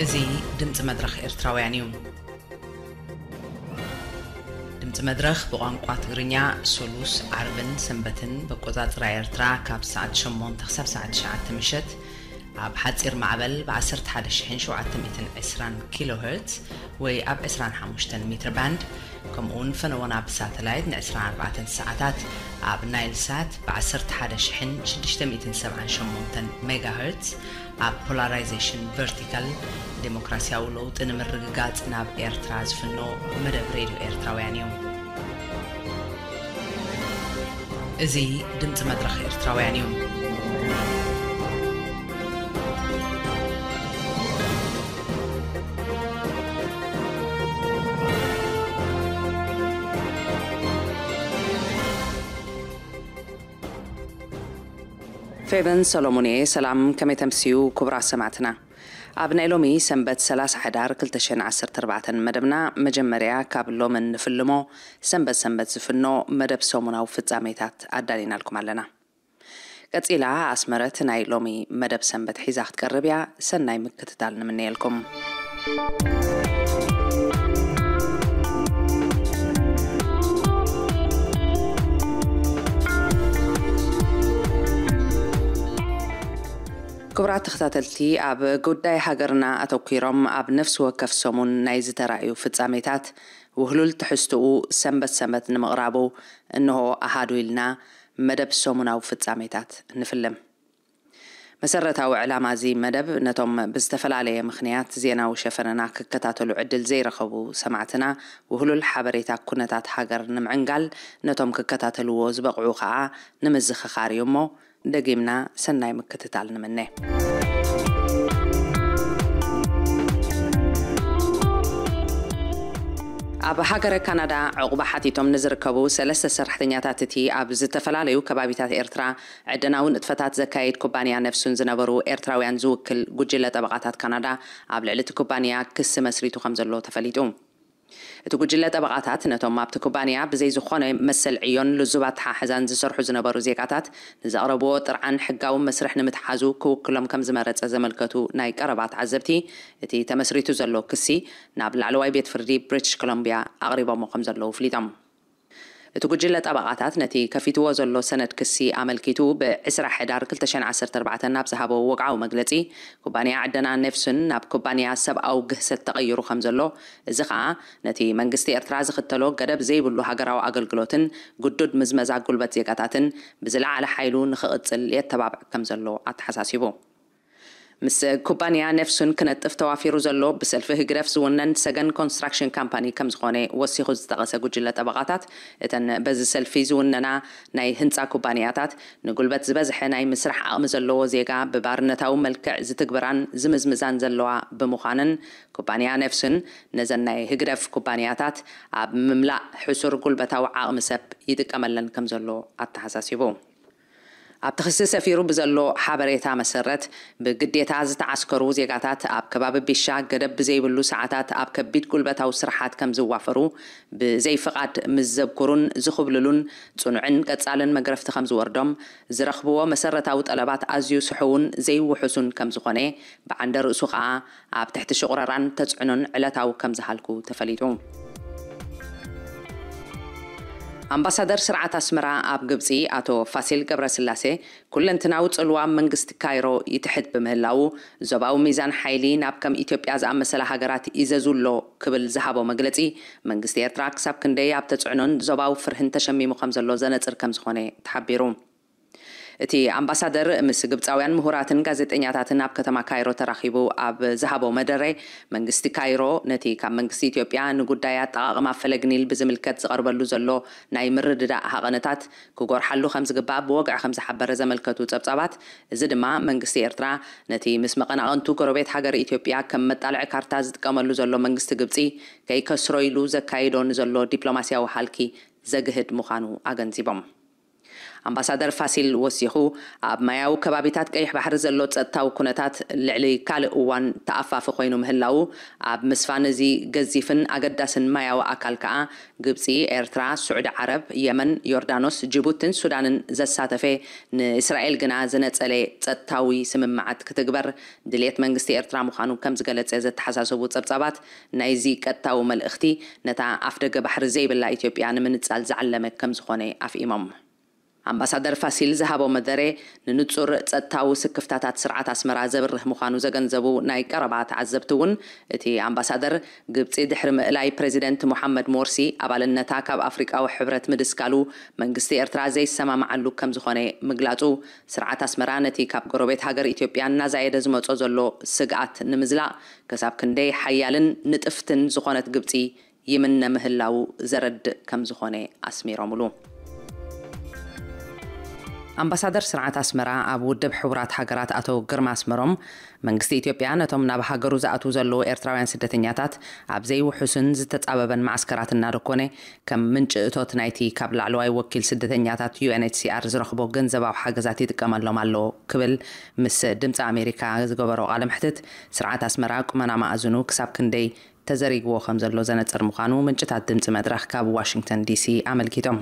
እዚ ድምፂ መድረኽ ኤርትራውያን እዩ። ድምፂ መድረኽ ብቋንቋ ትግርኛ ሶሉስ፣ ዓርብን ሰንበትን በቆፃፅራ ኤርትራ ካብ ሰዓት ሸሞንተ ክሳብ ሰዓት ትሽዓተ ምሸት ኣብ ሓፂር ማዕበል ብ ዓሰርተ ሓደ ሺሕን ሸውዓተ ሚእትን ዕስራን ኪሎ ሄርትዝ ወይ ኣብ ዕስራን ሓሙሽተን ሜትር ባንድ፣ ከምኡ እውን ፈነወና ብሳተላይት ን ዕስራን ኣርባዕተን ሰዓታት ኣብ ናይል ሳት ብ ዓሰርተ ሓደ ሺሕን ሽዱሽተ ሚእትን ሰብዓን ሸሞንተን ሜጋ ሄርትዝ፣ ኣብ ፖላራይዜሽን ቨርቲካል ዴሞክራሲያዊ ለውጢ ንምርግጋጽ ናብ ኤርትራ ዝፍኖ መደብ ሬድዮ ኤርትራውያን እዩ። እዚ ድምፂ መድረኽ ኤርትራውያን እዩ። ፌቨን ሰሎሞን እየ። ሰላም፣ ከመይ ተምስዩ ክቡራት ሰማዕትና? ኣብ ናይ ሎሚ ሰንበት ሰላሳ ሕዳር ክልተ ሽሕን ዓሰርተ ኣርባዕተን መደብና መጀመርያ ካብ ሎምን ንፍልሞ ሰንበት ሰንበት ዝፍኖ መደብ ሰሙናዊ ፍጻሜታት ኣዳሊናልኩም ኣለና። ቀጺላ ኣስመረት ናይ ሎሚ መደብ ሰንበት ሒዛ ክትቀርብ እያ። ሰናይ ምክትታል ንምነየልኩም። ክቡራት ተኸታተልቲ፣ ኣብ ጉዳይ ሃገርና ኣተኲሮም ኣብ ነፍሲ ወከፍ ሰሙን ናይ ዝተራእዩ ፍጻሜታት ውህሉል ትሕዝትኡ ሰንበት ሰንበት ንምቕራቡ እንሆ ኣሃዱ ኢልና መደብ ሰሙናዊ ፍጻሜታት ንፍልም። መሰረታዊ ዕላማ እዚ መደብ ነቶም ብዝተፈላለየ ምኽንያት ዜናዊ ሸፈነና ክከታተሉ ዕድል ዘይረኸቡ ሰማዕትና ውህሉል ሓበሬታ ኩነታት ሃገር ንምዕንጋል፣ ነቶም ክከታተልዎ ዝበቕዑ ኸኣ ንምዝኽኻር እዩ እሞ፣ ደጊምና ሰናይ ምክትታል ንምነ። ኣብ ሃገረ ካናዳ ዕቑባ ሓቲቶም ንዝርከቡ ሰለስተ ሰራሕተኛታት እቲ ኣብ ዝተፈላለዩ ከባቢታት ኤርትራ ዕደናዊ ንጥፈታት ዘካይድ ኩባንያ ነፍሱን ዝነበሩ ኤርትራውያን ዝውክል ጉጅለ ጠበቓታት ካናዳ ኣብ ልዕሊ እቲ ኩባንያ ክሲ መስሪቱ ከም ዘሎ ተፈሊጡ። እቲ ጉጅለ ጠበቓታት ነቶም ኣብቲ ኩባንያ ብዘይ ዝኾነ መሰል ዕዮን ልዙብ ኣተሓሕዛን ዝሰርሑ ዝነበሩ ዜጋታት ንዘቕረብዎ ጥርዓን ሕጋዊ መስርሕ ንምትሓዙ ክውክሎም ከም ዝመረጸ ዘመልከቱ ናይ ቀረባ ተዓዘብቲ፣ እቲ ተመስሪቱ ዘሎ ክሲ ናብ ላዕለዋይ ቤት ፍርዲ ብሪቲሽ ኮሎምቢያ ኣቕሪቦሞ ከም ዘለዉ ኣፍሊጦም። እቲ ጉጅለ ጠበቓታት ነቲ ከፊትዎ ዘሎ ሰነድ ክሲ ኣመልኪቱ ብዕስራ ሕዳር ክልተ ሽሕን ዓሰርተ ኣርባዕተን ኣብ ዝሃቦ ወግዓዊ መግለጺ፣ ኩባንያ ዕደና ኔፍሱን ናብ ኩባንያ ሰብኣዊ ግህሰት ተቐይሩ ከም ዘሎ፣ እዚ ኸኣ ነቲ መንግስቲ ኤርትራ ዝኽተሎ ገደብ ዘይብሉ ሃገራዊ ኣገልግሎትን ግዱድ ምዝመዛ ጉልበት ዜጋታትን ብዝለዓለ ሓይሉ ንኽቕጽል የተባብዕ ከም ዘሎ ኣተሓሳሲቡ። ምስ ኩባንያ ኔፍሱን ክነጥፍ ተዋፊሩ ዘሎ ብሰልፊ ህግደፍ ዝውነን ሰገን ኮንስትራክሽን ካምፓኒ ከም ዝኾነ ወሲኹ ዝጠቐሰ ጉጅለ ጠበቓታት፣ እተን በዚ ሰልፊ ዝውነና ናይ ህንጻ ኩባንያታት ንጉልበት ዝበዝሐ ናይ ምስራሕ ዓቕሚ ዘለዎ ዜጋ ብባርነታዊ መልክዕ ዝትግብራን ዝምዝምዛን ዘለዋ ብምዃነን፣ ኩባንያ ኔፍሱን ነዘን ናይ ህግደፍ ኩባንያታት ኣብ ምምላእ ሕሱር ጉልበታዊ ዓቕሚ ሰብ ይጥቀመለን ከም ዘሎ ኣተሓሳሲቡ። ኣብቲ ክሲ ሰፊሩ ብዘሎ ሓበሬታ መሰረት፣ ብግዴታ ዝተዓስከሩ ዜጋታት ኣብ ከባቢ ቢሻ ገደብ ብዘይብሉ ሰዓታት ኣብ ከቢድ ጉልበታዊ ስራሓት ከም ዝዋፈሩ፣ ብዘይፍቓድ ምስ ዘብኩሩን ዝኹብልሉን ጽኑዕን ቀጻልን መግረፍቲ ከም ዝወርዶም፣ ዝረኽብዎ መሰረታዊ ጠለባት ኣዝዩ ስሑውን ዘይውሑሱን ከም ዝኾነ፣ ብዓንደ ርእሱ ኸኣ ኣብ ትሕቲ ሽቑረራን ተጽዕኖን ዕለታዊ ከም ዝሃልኩ ተፈሊጡ። ኣምባሳደር ስርዓት ኣስመራ ኣብ ግብጺ ኣቶ ፋሲል ገብረስላሴ፣ ኩለንትናዊ ጽልዋ መንግስቲ ካይሮ ይትሕት ብምህላዉ፣ ዞባዊ ሚዛን ሓይሊ ናብ ከም ኢትዮጵያ ዝኣመሰላ ሃገራት ይዘዙ ኣሎ ክብል ዝሃቦ መግለጺ፣ መንግስቲ ኤርትራ ክሳብ ክንደይ ኣብ ተጽዕኖን ዞባዊ ፍርህን ተሸሚሙ ከም ዘሎ ዘነጽር ከም ዝኾነ ተሓቢሩ። እቲ ኣምባሳደር ምስ ግብጻውያን ምሁራትን ጋዜጠኛታትን ኣብ ከተማ ካይሮ ተራኺቡ ኣብ ዝሃቦ መደረ፣ መንግስቲ ካይሮ ነቲ ካብ መንግስቲ ኢትዮጵያ ንጉዳይ ኣጠቓቕማ ፈለግ ኒል ብዝምልከት ዝቐርበሉ ዘሎ ናይ ምርድዳእ ሃቐነታት ክጎርሓሉ ከም ዝግባእ ብወግዒ ከም ዝሓበረ ዘመልከቱ ጸብጻባት፣ እዚ ድማ መንግስቲ ኤርትራ ነቲ ምስ መቐናቕንቱ ጎረቤት ሃገር ኢትዮጵያ ከም መጣልዒ ካርታ ዝጥቀመሉ ዘሎ መንግስቲ ግብጺ ከይከስሮ ኢሉ ዘካይዶ ንዘሎ ዲፕሎማስያዊ ሃልኪ ዘግህድ ምዃኑ ኣገንዚቦም። ኣምባሳደር ፋሲል ወሲኹ፣ ኣብ ማያዊ ከባቢታት ቀይሕ ባሕሪ ዘሎ ጸጥታዊ ኩነታት ልዕሊ ካልእ እዋን ተኣፋፊ ኮይኑ ምህላዉ፣ ኣብ ምስፋን እዚ ገዚፍን ኣገዳስን ማያዊ ኣካል ከኣ ግብጺ፣ ኤርትራ፣ ስዑዲ ዓረብ፣ የመን፣ ዮርዳኖስ፣ ጅቡትን ሱዳንን ዘሳተፈ፣ ንእስራኤል ግና ዝነጸለ ጸጥታዊ ስምምዓት ክትግበር ድልየት መንግስቲ ኤርትራ ምዃኑ ከም ዝገለጸ ዘተሓሳሰቡ ጸብጻባት፣ ናይዚ ቀጥታዊ መልእኽቲ ነታ ኣፍደገ ባሕሪ ዘይብላ ኢትዮጵያ ንምንጻል ዝዓለመ ከም ዝኾነ ኣፍኢሞም። ኣምባሳደር ፋሲል ዝሃቦ መደረ፣ ንንጹር ጸጥታዊ ስክፍታታት ስርዓት ኣስመራ ዘብርህ ምዃኑ ዘገንዘቡ ናይ ቀረባ ተዓዘብቲ እውን፣ እቲ ኣምባሳደር፣ ግብጺ ድሕሪ ምእላይ ፕሬዚደንት ሞሓመድ ሞርሲ ኣባልነታ ካብ ኣፍሪቃዊ ሕብረት ምድስካሉ፣ መንግስቲ ኤርትራ ዘይሰማማዓሉ ከም ዝኾነ ምግላጹ፣ ስርዓት ኣስመራ ነቲ ካብ ጎረቤት ሃገር ኢትዮጵያ እናዛየደ ዝመጾ ዘሎ ስግኣት ንምዝላቕ፣ ክሳብ ክንደይ ሓያልን ንጥፍትን ዝኾነት ግብጺ ይምነ ምህላዉ ዘረድእ ከም ዝኾነ ኣስሚሮምሉ። ኣምባሳደር ስርዓት ኣስመራ ኣብ ውድብ ሕቡራት ሃገራት ኣቶ ግርማ ኣስመሮም፣ መንግስቲ ኢትዮጵያ ነቶም ናብ ሃገሩ ዝኣትዉ ዘለዉ ኤርትራውያን ስደተኛታት ኣብ ዘይውሑስን ዝተጻበበን ማዕስከራት እናደኮነ፣ ከም ምንጪ እቶት ናይቲ ካብ ላዕለዋይ ወኪል ስደተኛታት ዩ ኤን ኤች ሲ ኣር ዝረኽቦ ገንዘባዊ ሓገዛት ይጥቀመሎም ኣሎ ክብል ምስ ድምፂ ኣሜሪካ ዝገበሮ ቃለ መሕትት፣ ስርዓት ኣስመራ ቁመና መኣዝኑ ክሳብ ክንደይ ተዘሪግዎ ከም ዘሎ ዘነጽር ምዃኑ ምንጭታት ድምጺ መድረኽ ካብ ዋሽንግተን ዲሲ ኣመልኪቶም።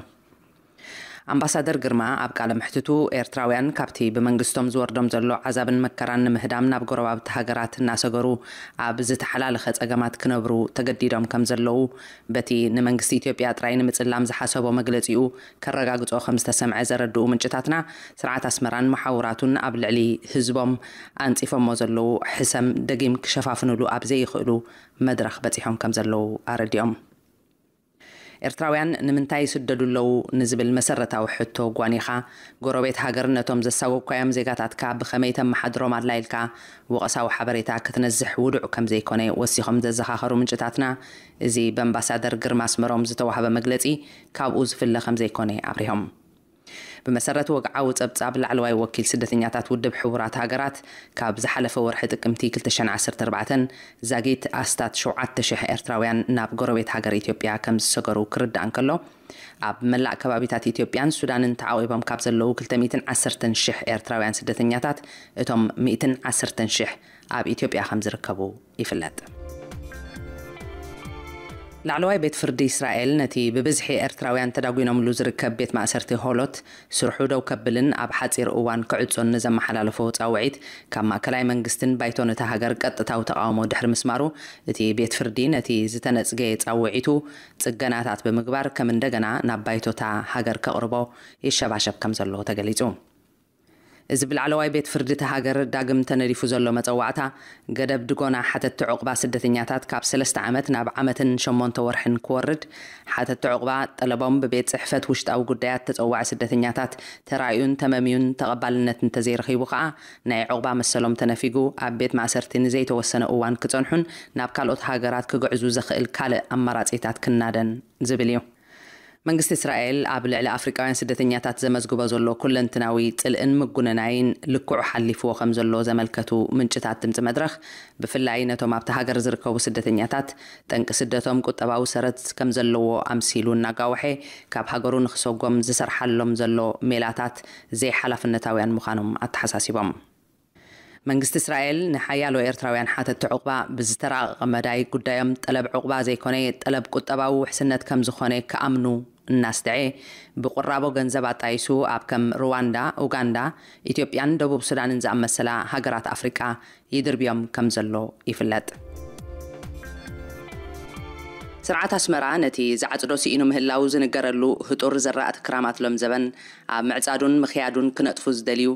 ኣምባሳደር ግርማ ኣብ ቃለ መሕትቱ፣ ኤርትራውያን ካብቲ ብመንግስቶም ዝወርዶም ዘሎ ዓዛብን መከራን ንምህዳም ናብ ጎረባብቲ ሃገራት እናሰገሩ ኣብ ዝተሓላለኸ ጸገማት ክነብሩ ተገዲዶም ከም ዘለዉ፣ በቲ ንመንግስቲ ኢትዮጵያ ጥራይ ንምጽላም ዝሓሰቦ መግለጺኡ ከረጋግጾ ከም ዝተሰምዐ ዘረድኡ ምንጭታትና፣ ስርዓት ኣስመራን መሓውራቱን ኣብ ልዕሊ ህዝቦም ኣንጺፎሞ ዘለዉ ሕሰም ደጊም ክሸፋፍኑሉ ኣብ ዘይኽእሉ መድረኽ በጺሖም ከም ዘለዉ ኣረዲኦም። ኤርትራውያን ንምንታይ ይስደዱ ኣለዉ ንዝብል መሰረታዊ ሕቶ ጓኒኻ፣ ጎረቤት ሃገር ነቶም ዘሳጎግካዮም ዜጋታትካ ብኸመይ ተመሓድሮም ኣላ ኢልካ ወቐሳዊ ሓበሬታ ክትነዝሕ ውዱዕ ከም ዘይኮነ ወሲኾም ዘዘኻኸሩ ምንጭታትና፣ እዚ ብኣምባሳደር ግርማ ኣስመሮም ዝተዋህበ መግለጺ ካብኡ ዝፍለ ከም ዘይኮነ ኣብሪሆም። ብመሰረት ወግዓዊ ጸብጻብ ላዕለዋይ ወኪል ስደተኛታት ውድብ ሕቡራት ሃገራት፣ ካብ ዝሓለፈ ወርሒ ጥቅምቲ ክልተ ሽሕን ዓሰርተ ኣርባዕተን ዛጊት ኣስታት ሸውዓተ ሽሕ ኤርትራውያን ናብ ጎረቤት ሃገር ኢትዮጵያ ከም ዝሰገሩ ክርዳእ እንከሎ፣ ኣብ መላእ ከባቢታት ኢትዮጵያን ሱዳንን ተዓቒቦም ካብ ዘለዉ ክልተ ሚእትን ዓሰርተን ሽሕ ኤርትራውያን ስደተኛታት፣ እቶም ሚእትን ዓሰርተን ሽሕ ኣብ ኢትዮጵያ ከም ዝርከቡ ይፍለጥ። ላዕለዋይ ቤት ፍርዲ እስራኤል ነቲ ብብዝሒ ኤርትራውያን ተዳጒኖምሉ ዝርከብ ቤት ማእሰርቲ ሆሎት ስርሑ ደው ከብልን ኣብ ሓጺር እዋን ክዕጾን ንዘመሓላለፎ ጻውዒት ካብ ማእከላይ መንግስትን ባይቶን እታ ሃገር ቀጥታዊ ተቓውሞ ድሕሪ ምስማሩ፣ እቲ ቤት ፍርዲ ነቲ ዝተነጽገ ጻውዒቱ ጽገናታት ብምግባር ከም እንደገና ናብ ባይቶታ ሃገር ከቕርቦ ይሸባሸብ ከም ዘሎ ተገሊጹ። እዚ ብላዕለዋይ ቤት ፍርዲ እታ ሃገር ዳግም ተነዲፉ ዘሎ መጸዋዕታ፣ ገደብ ድጎና ሓተትቲ ዑቕባ ስደተኛታት ካብ ሰለስተ ዓመት ናብ ዓመትን ሸሞንተ ወርሕን ክወርድ፣ ሓተትቲ ዑቕባ ጠለቦም ብቤት ጽሕፈት ውሽጣዊ ጉዳያት ተጸዋዒ ስደተኛታት ተራእዩን ተመምዩን ተቐባልነት እንተዘይረኺቡ ከኣ፣ ናይ ዑቕባ መሰሎም ተነፊጉ ኣብ ቤት ማእሰርቲ ንዘይተወሰነ እዋን ክጸንሑን ናብ ካልኦት ሃገራት ክግዕዙ ዘኽእል ካልእ ኣማራጺታት ክናደን ዝብል እዩ። መንግስቲ እስራኤል ኣብ ልዕሊ ኣፍሪቃውያን ስደተኛታት ዘመዝግቦ ዘሎ ኩለንትናዊ ጽልእን ምጉንናይን ልክዑ ሓሊፍዎ ከም ዘሎ ዘመልከቱ ምንጭታት ድምጺ መድረኽ፣ ብፍላይ ነቶም ኣብቲ ሃገር ዝርከቡ ስደተኛታት፣ ጠንቂ ስደቶም ቁጠባዊ ሰረት ከም ዘለዎ ኣምሲሉ እናጋወሐ፣ ካብ ሃገሩ ንኽሰጎም ዝሰርሓሎም ዘሎ ሜላታት ዘይሓላፍነታውያን ምዃኖም ኣተሓሳሲቦም። መንግስቲ እስራኤል ንሓያሎ ኤርትራውያን ሓተትቲ ዑቕባ ብዝተራቐቐ መዳይ ጉዳዮም ጠለብ ዑቕባ ዘይኮነ፣ ጠለብ ቁጠባዊ ውሕስነት ከም ዝኾነ ክኣምኑ እናስተዐ፣ ብቁራቦ ገንዘብ ኣጣይሱ ኣብ ከም ሩዋንዳ፣ ኡጋንዳ፣ ኢትዮጵያን ደቡብ ሱዳንን ዝኣመሰላ ሃገራት ኣፍሪቃ ይድርብዮም ከም ዘሎ ይፍለጥ። ስርዓት ኣስመራ ነቲ ዝዓጽዶ ስኢኑ ምህላዉ ዝንገረሉ ህጡር ዘራእቲ ክራማት ሎም ዘበን ኣብ ምዕጻዱን ምኽያዱን ክነጥፉ ዝደልዩ፣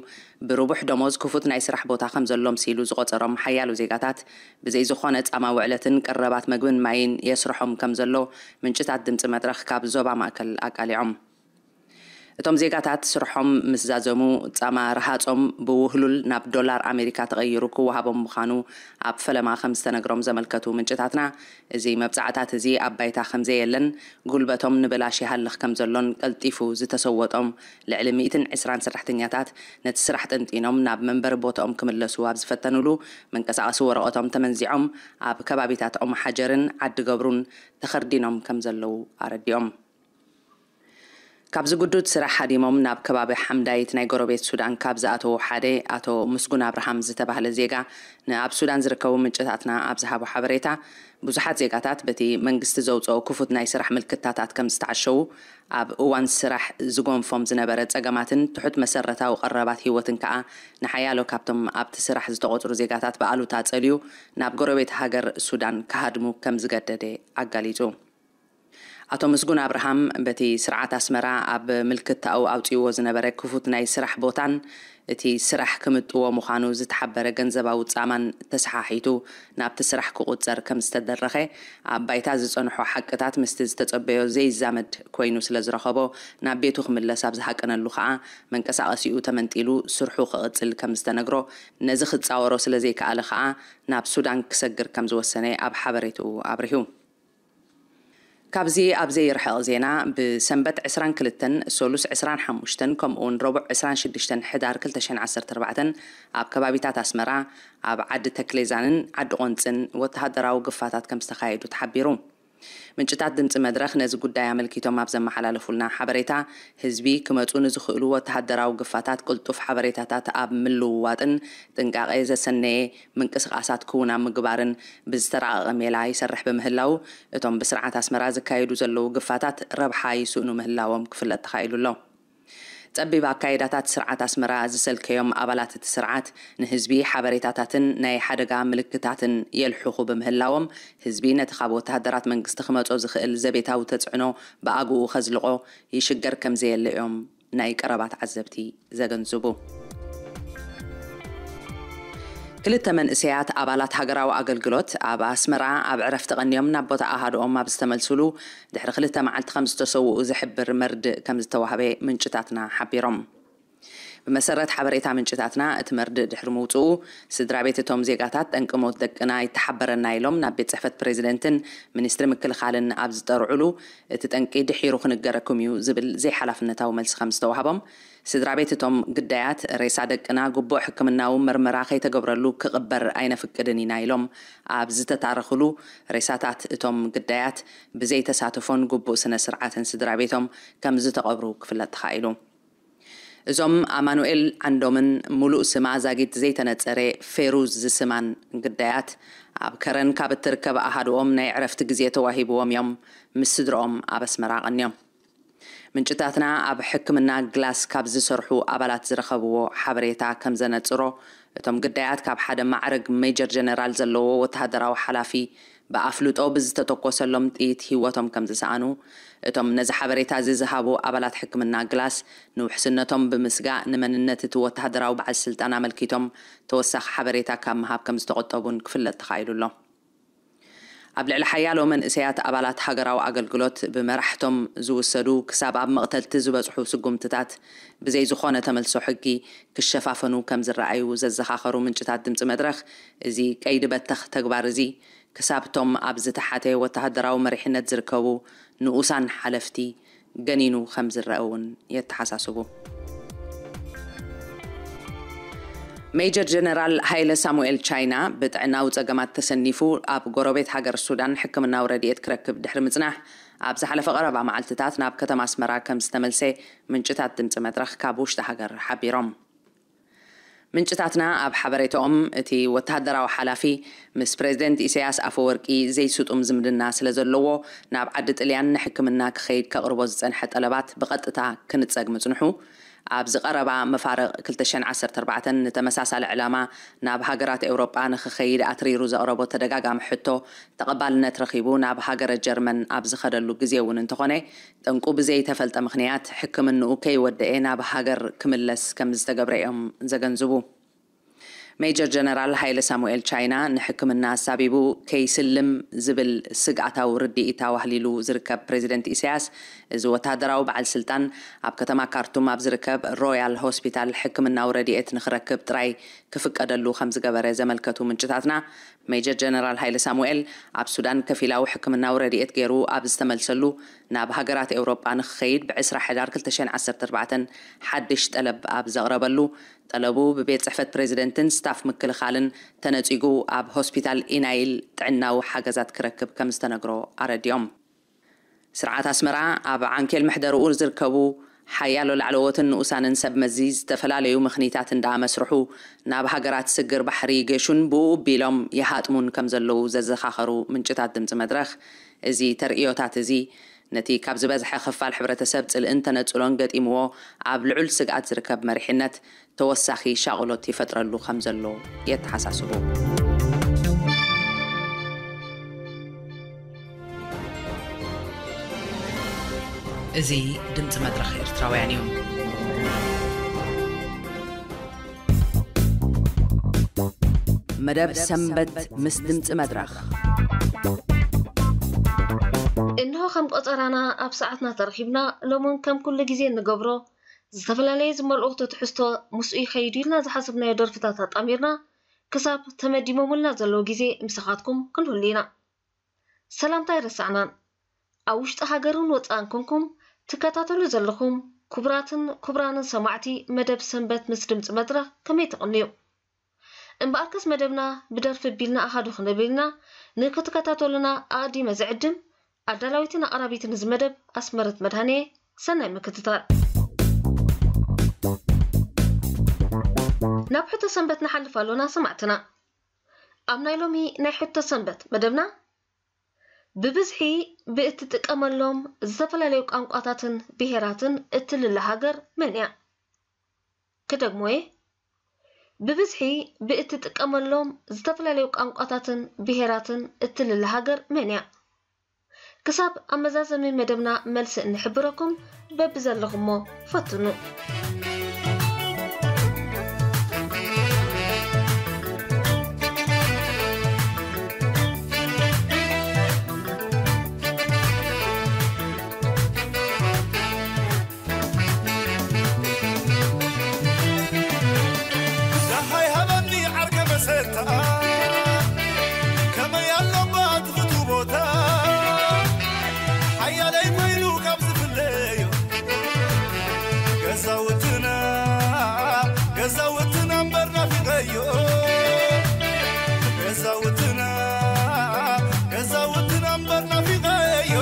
ብርቡሕ ደሞዝ ክፉት ናይ ስራሕ ቦታ ከም ዘሎም ሲሉ ዝቖጸሮም ሓያሎ ዜጋታት፣ ብዘይ ዝኾነ ጻማ ውዕለትን ቀረባት መግብን ማይን የስርሖም ከም ዘሎ ምንጭታት ድምጺ መድረኽ ካብ ዞባ ማእከል ኣቃሊዖም። እቶም ዜጋታት ስርሖም ምስ ዛዘሙ፣ ጻማ ረሃጾም ብውህሉል ናብ ዶላር ኣሜሪካ ተቐይሩ ክወሃቦም ምዃኑ ኣብ ፈለማ ከም ዝተነግሮም ዘመልከቱ ምንጭታትና፣ እዚ መብጻዕታት እዚ ኣብ ባይታ ከም ዘየለን፣ ጉልበቶም ንብላሽ ይሃልኽ ከም ዘሎን ቀልጢፉ ዝተሰወጦም ልዕሊ ሚእትን ዕስራን ሰራሕተኛታት፣ ነቲ ስራሕ ጠንጢኖም ናብ መንበሪ ቦታኦም ክምለሱ ኣብ ዝፈተኑሉ፣ መንቀሳቐሲ ወረቐቶም ተመንዚዖም ኣብ ከባቢታት ኦም ሓጀርን ዓዲ ገብሩን ተኸርዲኖም ከም ዘለዉ ኣረዲኦም። ካብዚ ግዱድ ስራሕ ሃዲሞም ናብ ከባቢ ሓምዳይት ናይ ጎረቤት ሱዳን ካብ ዝኣተዉ ሓደ ኣቶ ምስጉን ኣብርሃም ዝተባህለ ዜጋ ንኣብ ሱዳን ዝርከቡ ምንጭታትና ኣብ ዝሃቦ ሓበሬታ፣ ብዙሓት ዜጋታት በቲ መንግስቲ ዘውፅኦ ክፉት ናይ ስራሕ ምልክታታት ከም ዝተዓሸዉ፣ ኣብ እዋን ስራሕ ዝጎንፎም ዝነበረ ጸገማትን ትሑት መሰረታዊ ቀረባት ህይወትን ከኣ ንሓያሎ ካብቶም ኣብቲ ስራሕ ዝተቖጽሩ ዜጋታት ብኣሉታ ጸልዩ ናብ ጎረቤት ሃገር ሱዳን ክሃድሙ ከም ዝገደደ ኣጋሊጹ። ኣቶ ምስጉን ኣብርሃም በቲ ስርዓት ኣስመራ ኣብ ምልክታኡ ኣውጺእዎ ዝነበረ ክፉት ናይ ስራሕ ቦታን እቲ ስራሕ ክምጥዎ ምዃኑ ዝተሓበረ ገንዘባዊ ጻማን ተሰሓሒቱ ናብቲ ስራሕ ክቑጸር ከም ዝተደረኸ ኣብ ባይታ ዝጸንሖ ሓቅታት ምስቲ ዝተጸበዮ ዘይዛመድ ኮይኑ ስለ ዝረኸቦ ናብ ቤቱ ክምለስ ኣብ ዝሃቀነሉ ከኣ መንቀሳቐሲኡ ተመንጢሉ ስርሑ ክቕጽል ከም ዝተነግሮ ነዚ ክጻወሮ ስለ ዘይከኣለ ከኣ ናብ ሱዳን ክሰግር ከም ዝወሰነ ኣብ ሓበሬትኡ ኣብሪሁ። ካብዚ ኣብ ዘይርሕቕ ዜና፣ ብሰንበት ዕስራን ክልተን፣ ሰሉስ ዕስራን ሓሙሽተን፣ ከምኡውን ረቡዕ ዕስራን ሽዱሽተን ሕዳር ክልተ ሽሕን ዓሰርተ ኣርባዕተን ኣብ ከባቢታት ኣስመራ፣ ኣብ ዓዲ ተክሌዛንን ዓዲ ቆንጽን ወተሃደራዊ ግፋታት ከም ዝተኻየዱ ተሓቢሩ። ምንጭታት ድምፂ መድረኽ ነዚ ጉዳይ ኣመልኪቶም ኣብ ዘመሓላለፉልና ሓበሬታ፣ ህዝቢ ክመፁ ንዝኽእሉ ወተሃደራዊ ግፋታት ቅልጡፍ ሓበሬታታት ኣብ ምልውዋጥን ጥንቃቄ ዘሰነየ ምንቅስቃሳት ክውን ኣብ ምግባርን ብዝተራቐቐ ሜላ ይሰርሕ ብምህላው፣ እቶም ብስርዓት ኣስመራ ዝካየዱ ዘለዉ ግፋታት ረብሓ ይስእኑ ምህላዎም ክፍለጥ ተኻኢሉ ኣሎ። ጸቢብ ኣካይዳታት ስርዓት ኣስመራ ዝሰልከዮም ኣባላት እቲ ስርዓት ንህዝቢ ሓበሬታታትን ናይ ሓደጋ ምልክታትን የልሕኹ ብምህላዎም፣ ህዝቢ ነቲ ካብ ወተሃደራት መንግስቲ ክመጾ ዝኽእል ዘቤታዊ ተጽዕኖ ብኣግኡ ከዝልቆ ይሽገር ከም ዘየለ እዮም ናይ ቀረባ ተዓዘብቲ ዘገንዝቡ። ክልተ መንእሰያት ኣባላት ሃገራዊ ኣገልግሎት ኣብ ኣስመራ ኣብ ዕረፍቲ ቀንዮም ናብ ቦታ ኣሃድኦም ኣብ ዝተመልሱሉ ድሕሪ ክልተ መዓልቲ ከም ዝተሰውኡ ዝሕብር መርድእ ከም ዝተዋህበ ምንጭታትና ሓቢሮም። ብመሰረት ሓበሬታ ምንጭታትና፣ እቲ መርድእ ድሕሪ ምውፅኡ፣ ስድራ ቤት እቶም ዜጋታት ጠንቂ ሞት ደቅና ይተሓበረና ኢሎም ናብ ቤት ጽሕፈት ፕሬዚደንትን ሚኒስትሪ ምክልኻልን ኣብ ዝጠርዑሉ፣ እቲ ጠንቂ ድሒሩ ክንገረኩም እዩ ዝብል ዘይሓላፍነታዊ መልሲ ከም ዝተዋህቦም፣ ስድራ ቤት እቶም ግዳያት ሬሳ ደቅና ግቡእ ሕክምናዊ ምርመራ ከይተገብረሉ ክቕበር ኣይነፍቅድን ኢና ኢሎም ኣብ ዝተታረኽሉ፣ ሬሳታት እቶም ግዳያት ብዘይተሳትፎን ግቡእ ስነ ስርዓትን ስድራ ቤቶም ከም ዝተቐብሩ ክፍለጥ ተኻኢሉ። እዞም ኣማኑኤል ዓንዶምን ሙሉእ ስማ ዛጊት ዘይተነጸረ ፌሩዝ ዝስማን ግዳያት፣ ኣብ ከረን ካብ እትርከብ ኣሃድኦም ናይ ዕረፍቲ ግዜ ተዋሂብዎም እዮም ምስ ስድርኦም ኣብ ኣስመራ ቀንዮም። ምንጭታትና ኣብ ሕክምና ግላስ ካብ ዝሰርሑ ኣባላት ዝረኸብዎ ሓበሬታ ከም ዘነጽሮ፣ እቶም ግዳያት ካብ ሓደ ማዕረግ ሜጀር ጀነራል ዘለዎ ወተሃደራዊ ሓላፊ ብኣፍልጦ ብዝተተኮሰሎም ጥይት ህይወቶም ከም ዝሰኣኑ፣ እቶም ነዚ ሓበሬታ እዚ ዝሃቡ ኣባላት ሕክምና ግላስ ንውሕስነቶም ብምስጋእ ንመንነት እቲ ወተሃደራዊ በዓል ስልጣን ኣመልኪቶም ተወሳኺ ሓበሬታ ካብ ምሃብ ከም ዝተቆጠቡን ክፍለጥ ተኻኢሉ ኣሎ። ኣብ ልዕሊ ሓያሎ መንእሰያት ኣባላት ሃገራዊ ኣገልግሎት ብመራሕቶም ዝውሰዱ ክሳብ ኣብ መቕተልቲ ዝበጽሑ ስጉምትታት ብዘይ ዝኾነ ተመልሶ ሕጊ ክሸፋፈኑ ከም ዝረኣዩ ዘዘኻኸሩ ምንጭታት ድምፂ መድረኽ፣ እዚ ቀይዲ በተኽ ተግባር እዚ ክሳብ እቶም ኣብ ዝተሓተ ወተሃደራዊ መሪሕነት ዝርከቡ ንኡሳን ሓለፍቲ ገኒኑ ከም ዝረአ እውን የተሓሳስቡ። ሜጀር ጀነራል ሃይለ ሳሙኤል ቻይና ብጥዕናዊ ጸገማት ተሰኒፉ ኣብ ጎረቤት ሃገር ሱዳን ሕክምናዊ ረድኤት ክረክብ ድሕሪ ምጽናሕ፣ ኣብ ዝሓለፈ ቀረባ መዓልትታት ናብ ከተማ ኣስመራ ከም ዝተመልሰ ምንጭታት ድምጺ መድረኽ ካብ ውሽጢ ሃገር ሓቢሮም። ምንጭታትና ኣብ ሓበሬታኦም፣ እቲ ወተሃደራዊ ሓላፊ ምስ ፕሬዝደንት ኢሳያስ ኣፈወርቂ ዘይስጡም ዝምድና ስለ ዘለዎ፣ ናብ ዓዲ ጥልያን ንሕክምና ክኸይድ ከቕርቦ ዝጸንሐ ጠለባት ብቐጥታ ክንጸግ ምጽንሑ፣ ኣብዚ ቀረባ መፋርቕ ክልተ ሽሕን ዓሰርተ ኣርባዕተን ንተመሳሳሊ ዕላማ ናብ ሃገራት ኤውሮጳ ንኽኸይድ ኣትሪሩ ዘቕረቦ ተደጋጋሚ ሕቶ ተቐባልነት ረኺቡ ናብ ሃገረ ጀርመን ኣብ ዝኸደሉ ግዜ እውን እንተኾነ፣ ጠንቁ ብዘይተፈልጠ ምኽንያት ሕክምንኡ ከይወደኤ ናብ ሃገር ክምለስ ከም ዝተገብረ እዮም ዘገንዝቡ። ሜጀር ጀነራል ሃይለ ሳሙኤል ቻይና ንሕክምና ኣሳቢቡ ከይስልም ዝብል ስግኣታዊ ርድኢት ኣዋህሊሉ ዝርከብ ፕሬዚደንት ኢሳያስ፣ እዚ ወታደራዊ በዓል ስልጣን ኣብ ከተማ ካርቱም ኣብ ዝርከብ ሮያል ሆስፒታል ሕክምናዊ ረድኤት ንኽረክብ ጥራይ ክፍቀደሉ ከም ዝገበረ ዘመልከቱ ምንጭታትና፣ ሜጀር ጀነራል ሃይለ ሳሙኤል ኣብ ሱዳን ከፊላዊ ሕክምናዊ ረድኤት ገይሩ ኣብ ዝተመልሰሉ፣ ናብ ሃገራት ኤውሮጳ ንኽኸይድ ብዕስራ ሕዳር ክልተ ሽሕን ዓሰርተ ኣርባዕተን ሓድሽ ጠለብ ኣብ ዘቕረበሉ፣ ጠለቡ ብቤት ጽሕፈት ፕሬዚደንትን ስታፍ ምክልኻልን ተነጺጉ ኣብ ሆስፒታል ኢናይል ጥዕናዊ ሓገዛት ክረክብ ከም ዝተነግሮ ኣረዲኦም። ስርዓት ኣስመራ ኣብ ዓንኬል መሕደርኡ ዝርከቡ ሓያሎ ላዕለዎትን ንኡሳንን ሰብ መዚ ዝተፈላለዩ ምኽኒታት እንዳኣመስርሑ ናብ ሃገራት ስግር ባሕሪ ይገሹን ብኡ ቢሎም ይሃጥሙን ከም ዘለዉ ዘዘኻኸሩ ምንጭታት ድምፂ መድረኽ፣ እዚ ተርእዮታት እዚ ነቲ ካብ ዝበዝሐ ክፋል ሕብረተሰብ ጽልእን ተነጽሎን ገጢምዎ ኣብ ልዑል ስግኣት ዝርከብ መሪሕነት ተወሳኺ ሻቕሎት ይፈጥረሉ ከም ዘሎ የተሓሳስቡ። እዚ ድምፂ መድረኽ ኤርትራውያን እዩ። መደብ ሰንበት ምስ ድምፂ መድረኽ። እንሆ ከም ቆጸራና ኣብ ሰዓትና ተረኺብና። ሎምን ከም ኩሉ ግዜ እንገብሮ ዝተፈላለየ ዝመልኦ ትሕዝቶ ምስኡ ይኸይድ ኢልና ዝሓሰብናዮ ደርፍታት ኣጣሚርና ክሳብ ተመዲቦምልና ዘለዉ ግዜ ምሳኻትኩም ክንህሉ ኢና። ሰላምታ ኣይረሳዕናን። ኣብ ውሽጢ ሃገርን ወጻእን ኮንኩም ትከታተሉ ዘለኹም ክቡራትን ክቡራንን ሰማዕቲ መደብ ሰንበት ምስ ድምፂ መድረኽ ከመይ ትቕንዩ? እምበኣርከስ መደብና ብደርፊ ኣቢልና ኣሃዱ ክንብል ኢና። ንክትከታተሉና ኣቐዲመ ዝዕድም ኣዳላዊትን ኣቕራቢትን እዚ መደብ ኣስመረት መድሃኔ። ሰናይ ምክትታል። ናብ ሕቶ ሰንበት ንሓልፍ ኣሎና ሰማዕትና። ኣብ ናይ ሎሚ ናይ ሕቶ ሰንበት መደብና ብብዝሒ ብእትጥቀመሎም ዝተፈላለዩ ቋንቋታትን ብሄራትን እትልለ ሃገር መን እያ? ክደግሞ እየ። ብብዝሒ ብእትጥቀመሎም ዝተፈላለዩ ቋንቋታትን ብሄራትን እትልለ ሃገር መን እያ? ክሳብ ኣብ መዛዘሚ መደብና መልሲ እንሕብረኩም በብዘለኹሞ ፈትኑ። ደሃይ ሃበኒ ዓርከ መሰታ፣ ከመይ ኣሎባ ትፍቱ ቦታ፣ ሓያለይ ኮይኑ ካብ ዝፍለዮ፣ ገዛውትና፣ ገዛውትና እምበር ናፊቐዮ፣ ገዛውትና፣ ገዛውትና እምበር ናፊቐዮ።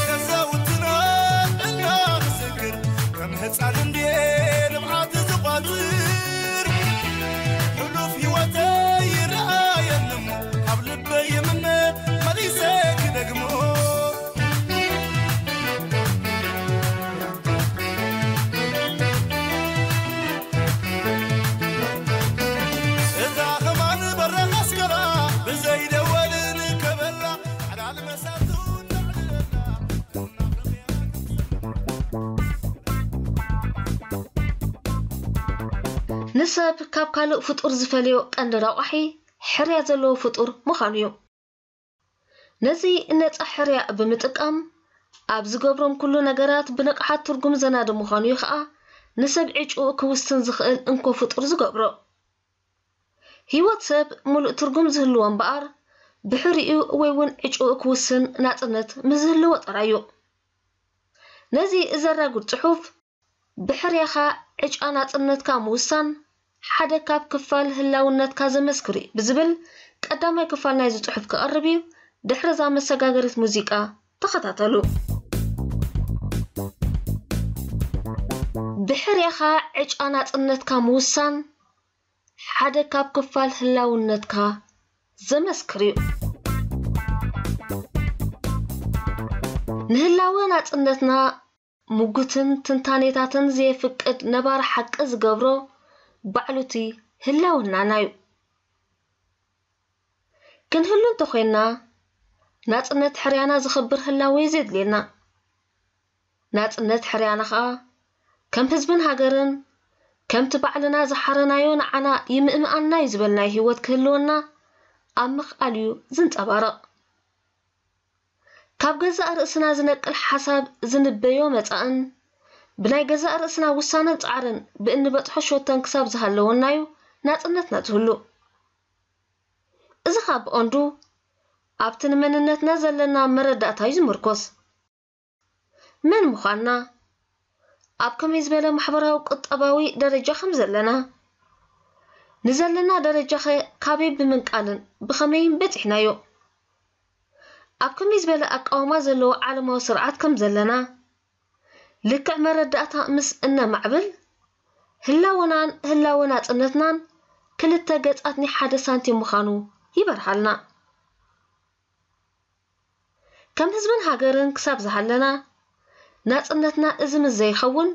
ገዛውትና እናኽስክር ከም ህፃን እንድየ ልምዓት ዝቋፅር። ሕሉፍ ህይወተይ ይረኣየኒ እሞ ካብ ልበይ ይምነ መሊሰ ክደግሞ። እታ ከማን በረኻ ኣስከራ ብዘይ ደወልን ከበላ ዕላል መሳቱ ተዕልለና። ንሰብ ካብ ካልእ ፍጡር ዝፈልዮ ቀንዲ ረቋሒ ሕርያ ዘለዎ ፍጡር ምዃኑ እዩ። ነዚ ነጻ ሕርያ ብምጥቃም፣ ኣብ ዝገብሮም ኩሉ ነገራት ብንቕሓት ትርጉም ዘናዲ ምዃኑ እዩ ኸኣ ንሰብ ዕጭኡ ክውስን ዝኽእል እንኮ ፍጡር ዝገብሮ። ህይወት ሰብ ምሉእ ትርጉም ዝህልዎ እምበኣር፣ ብሕሪኡ ወይ እውን ዕጭኡ ክውስን ናጽነት ምስ ዝህልዎ ጥራይ እዩ። ነዚ ዘራጉድ ጽሑፍ፣ ብሕርያኻ ዕጫ ናጽነትካ ምውሳን ሓደ ካብ ክፋል ህላውነትካ ዘመስክር እዩ ብዝብል ቀዳማይ ክፋል ናይዚ ጽሑፍ ክቐርብ እዩ። ድሕሪ እዛ መሰጋገሪት ሙዚቃ ተኸታተሉ። ብሕርያኻ ዕጫ ናጽነትካ ምውሳን ሓደ ካብ ክፋል ህላውነትካ ዘመስክር እዩ። ንህላወ ናጽነትና ምጉትን ትንታኔታትን ዘየፍቅድ ነባሪ ሓቂ ዝገብሮ ባዕሉ እቲ ህላውናና እዩ። ክንህሉ እንተኾይንና፣ ናጽነት ሕርያና ዘኽብር ህላወ እዩ ዘድልየና። ናጽነት ሕርያና ኸኣ፣ ከም ህዝብን ሃገርን፣ ከምቲ ባዕልና ዝሓረናዮ ንዓና ይምእምኣና እዩ ዝበልናዮ ህይወት ክህልወና ኣብ ምኽኣል እዩ ዝንጸባረቕ። ካብ ገዛእ ርእስና ዝነቅል ሓሳብ ዝንበዮ መጻእን፣ ብናይ ገዛእ ርእስና ውሳነን ጻዕርን ብእንበጽሖ ሸቶን ክሳብ ዝሃለወናዩ ናጽነትና ዝህሉ። እዚ ኸኣ ብቐንዱ ኣብቲ ንመንነትና ዘለና መረዳእታ እዩ ዝምርኮስ። መን ምዃንና፣ ኣብ ከመይ ዝበለ ማሕበራዊ ቁጠባዊ ደረጃ ከም ዘለና፣ ንዘለና ደረጃኸ ካበይ ብምንቃልን ብኸመይን በጺሕናዮ? ኣብ ከመይ ዝበለ ኣቃውማ ዘለዎ ዓለማዊ ስርዓት ከም ዘለና፣ ልክዕ መረዳእታ ምስ እነማዕብል፣ ህላወናን ህላወ ናጽነትናን ክልተ ገጻት ናይ ሓደ ሳንቲም ምዃኑ ይበርሃልና። ከም ህዝብን ሃገርን ክሳብ ዝሃለና፣ ናጽነትና እዚ ምስ ዘይኸውን፣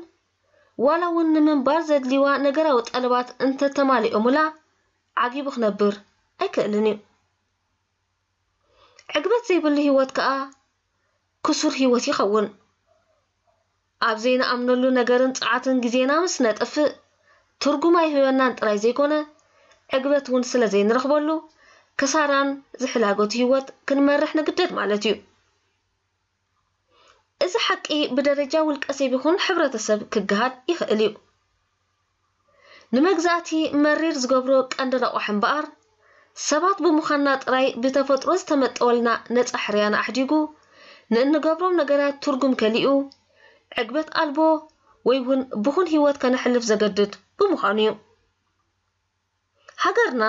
ዋላ እውን ንምንባር ዘድልይዋ ነገራዊ ጠለባት እንተተማሊኦምላ፣ ዓጊቡ ክነብር ኣይክእልን እዩ። ዕግበት ዘይብሉ ህይወት ከኣ ክሱር ህይወት ይኸውን። ኣብ ዘይንኣምነሉ ነገርን ጸዓትን ግዜና ምስ ነጥፍእ፣ ትርጉም ኣይህበናን ጥራይ ዘይኮነ፣ ዕግበት እውን ስለ ዘይንረኽበሉ፣ ክሳራን ዝሕላገቱ ህይወት ክንመርሕ ንግደድ ማለት እዩ። እዚ ሓቂ ብደረጃ ውልቀ ሰብ ይኹን ሕብረተሰብ ክገሃድ ይኽእል እዩ። ንመግዛእቲ መሪር ዝገብሮ ቀንዲ ረቋሒ እምበኣር፣ ሰባት ብምዃንና ጥራይ ብተፈጥሮ ዝተመጠወልና ነጻ ሕርያና ኣሕዲጉ፣ ንእንገብሮም ነገራት ትርጉም ከሊኡ፣ ዕግበት ኣልቦ ወይ እውን ብኹን ህይወት ከነሕልፍ ዘገድድ ብምዃኑ እዩ። ሃገርና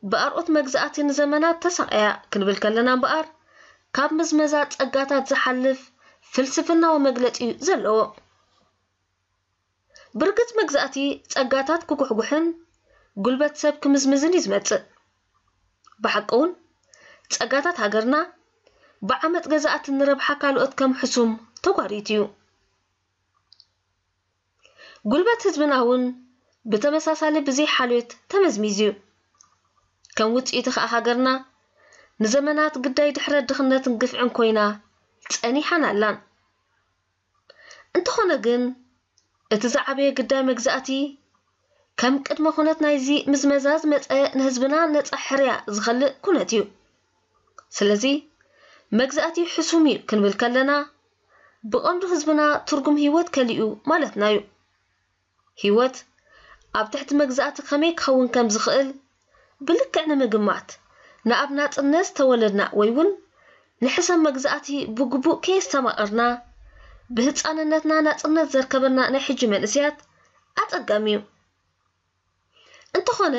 ብኣርኦት መግዛእቲ ንዘመናት ተሳቕያ ክንብል ከለና እምበኣር፣ ካብ ምዝመዛ ጸጋታት ዝሓልፍ ፍልስፍናዊ መግለጺ እዩ ዘለዎ። ብርግጽ መግዛእቲ ጸጋታት ክጉሕጉሕን ጉልበት ሰብ ክምዝምዝን እዩ ዝመጽእ። ብሓቂ እውን ጸጋታት ሃገርና ብዓመጽ ገዛእቲ ንረብሓ ካልኦት ከም ሕሱም ተጓሪቱ እዩ። ጉልበት ህዝብና እውን ብተመሳሳሊ ብዘይ ሓልዮት ተመዝሚዙ እዩ። ከም ውጽኢቱ ከኣ ሃገርና ንዘመናት ግዳይ ድሕረት ድኽነትን ግፍዕን ኮይና ጸኒሓን ኣላን። እንተኾነ ግን፣ እቲ ዝዓበየ ግዳይ መግዛእቲ፣ ከም ቅድመ ኩነት ናይዚ ምዝመዛ ዝመጸ ንህዝብና ነጻ ሕርያ ዝኸልእ ኩነት እዩ። ስለዚ፣ መግዛእቲ ሕሱም እዩ ክንብል ከለና፣ ብቐንዱ ህዝብና ትርጉም ህይወት ከሊኡ ማለትና እዩ። ህይወት ኣብ ትሕቲ መግዛእቲ ከመይ ክኸውን ከም ዝኽእል ብልክዕ ንምግማት፣ ንኣብ ናጽነት ዝተወለድና ወይ እውን ንሕሰም መግዛእቲ ብግቡእ ከየስተማቐርና፣ ብህጻንነትና ናጽነት ዘርከበና ናይ ሕጂ መንእሰያት ኣጸጋሚ እዩ። እንተኾነ፣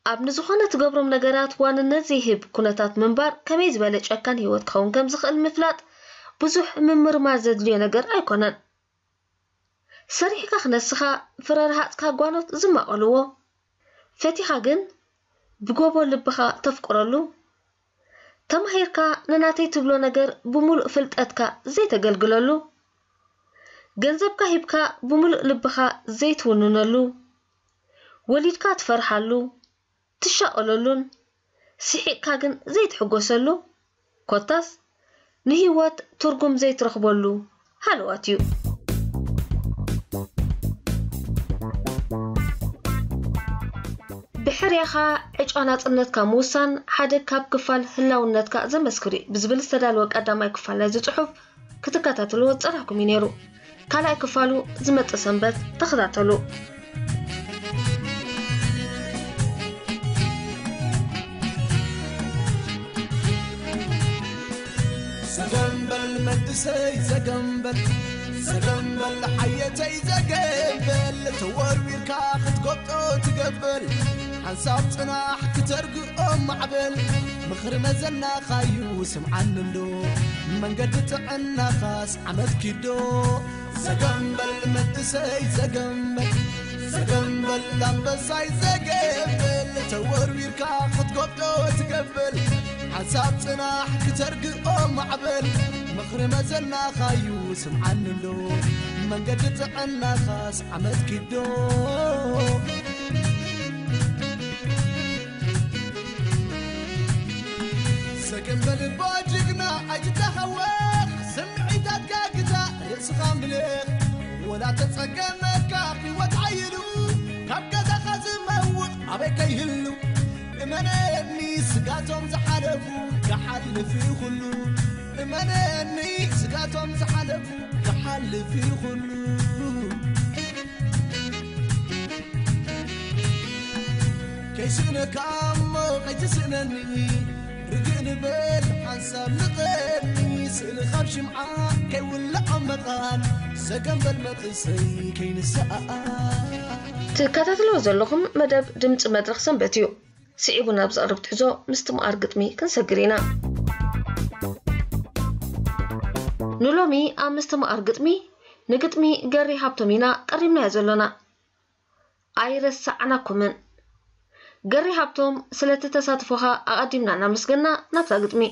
ኣብ ንዝኾነ ትገብሮም ነገራት ዋንነት ዘይህብ ኩነታት ምንባር ከመይ ዝበለ ጨካን ህይወት ክኸውን ከም ዝኽእል ምፍላጥ ብዙሕ ምምርማር ዘድልዮ ነገር ኣይኮነን። ሰሪሕካ ክነስኻ ፍረ ረሃጽካ ጓኖት ዝማቐልዎ፣ ፈቲኻ ግን ብጎቦ ልብኻ ተፍቅረሉ፣ ተማሂርካ ንናተይ ትብሎ ነገር ብምሉእ ፍልጠትካ ዘይተገልግለሉ፣ ገንዘብካ ሂብካ ብምሉእ ልብኻ ዘይትውንነሉ፣ ወሊድካ ትፈርሓሉ፣ ትሻቐለሉን ስሒቕካ ግን ዘይትሕጎሰሉ፣ ኮታስ ንህይወት ትርጉም ዘይትረኽበሉ ሃለዋት እዩ። ብሕርያኻ ዕጫ ናጽነትካ ምውሳን ሓደ ካብ ክፋል ህላውነትካ ዘመስክር እዩ ብዝብል ዝተዳለወ ቀዳማይ ክፋል ናይዚ ጽሑፍ ክትከታተልዎ ዝጸናሕኩም እዩ ነይሩ። ካልኣይ ክፋሉ ዝመጽእ ሰንበት ተኸታተሉ። ዘገምበል መንእሰይ ዘገምበል፣ ዘገምበል ሓየተይ ዘገምበል፣ ተወርዊርካ ክትጎብጦ ትገበል፣ ሓንሳብ ጽናሕ ክተርግኦ ማዕበል፣ ምኽሪ መዘናኻዩ ስምዓኒ እንዶ፣ መንገዲ ጥዕናኻስ ዓመት ኪዶ። ዘገምበል መንእሰይ ዘገምበል፣ ዘገምበል ኣንበሳይ ዘገምበል፣ ተወርዊርካ ክትጎብጦ ትገበል፣ ሓንሳብ ጽናሕ ክተርግኦ ማዕበል፣ ምኽሪ መዘናኻዩ ስምዓኒ እንዶ፣ መንገዲ ጥዕናኻስ ዓመት ኪዶ። ሰገምበል እባ ጅግና ኣይትተሃወኽ፣ ስምዒታትካ ግዛእ ርእስኻ ምልኽ። ወላ ተጸገመካ ህይወት ሓይሉ፣ ካብ ገዛኻ ዝመውቕ ኣበይ ከይህሉ። እመነኒ ስጋቶም ዝሓለፉ ክሓልፍ እዩ ኩሉ። እመነኒ ስጋቶም ዝሓለፉ ክሓልፍ እዩ ኩሉ። ከይስእነካ እሞ ከይትስእነኒ፣ ርግእ ንበል ሓንሳብ ንቐኒ፣ ስእሊ ካብ ሽምዓ ከይውልዖ መጣን ሰገም በል መጥሰይ ከይንሰኣኣ። ትከታተልዎ ዘለኹም መደብ ድምፂ መድረኽ ሰንበት እዩ። ስዒቡ ናብ ዝቐርብ ትሕዞ ምስቲ መኣር ግጥሚ ክንሰግር ኢና። ንሎሚ ኣብ ምስቲ መኣር ግጥሚ ንግጥሚ ገሪ ሃብቶም ኢና ቀሪብናዮ ዘሎና። ኣይረሳዕናኩምን። ገሪ ሃብቶም ስለቲ ተሳትፎኻ ኣቐዲምና እናመስገና ናብታ ግጥሚ።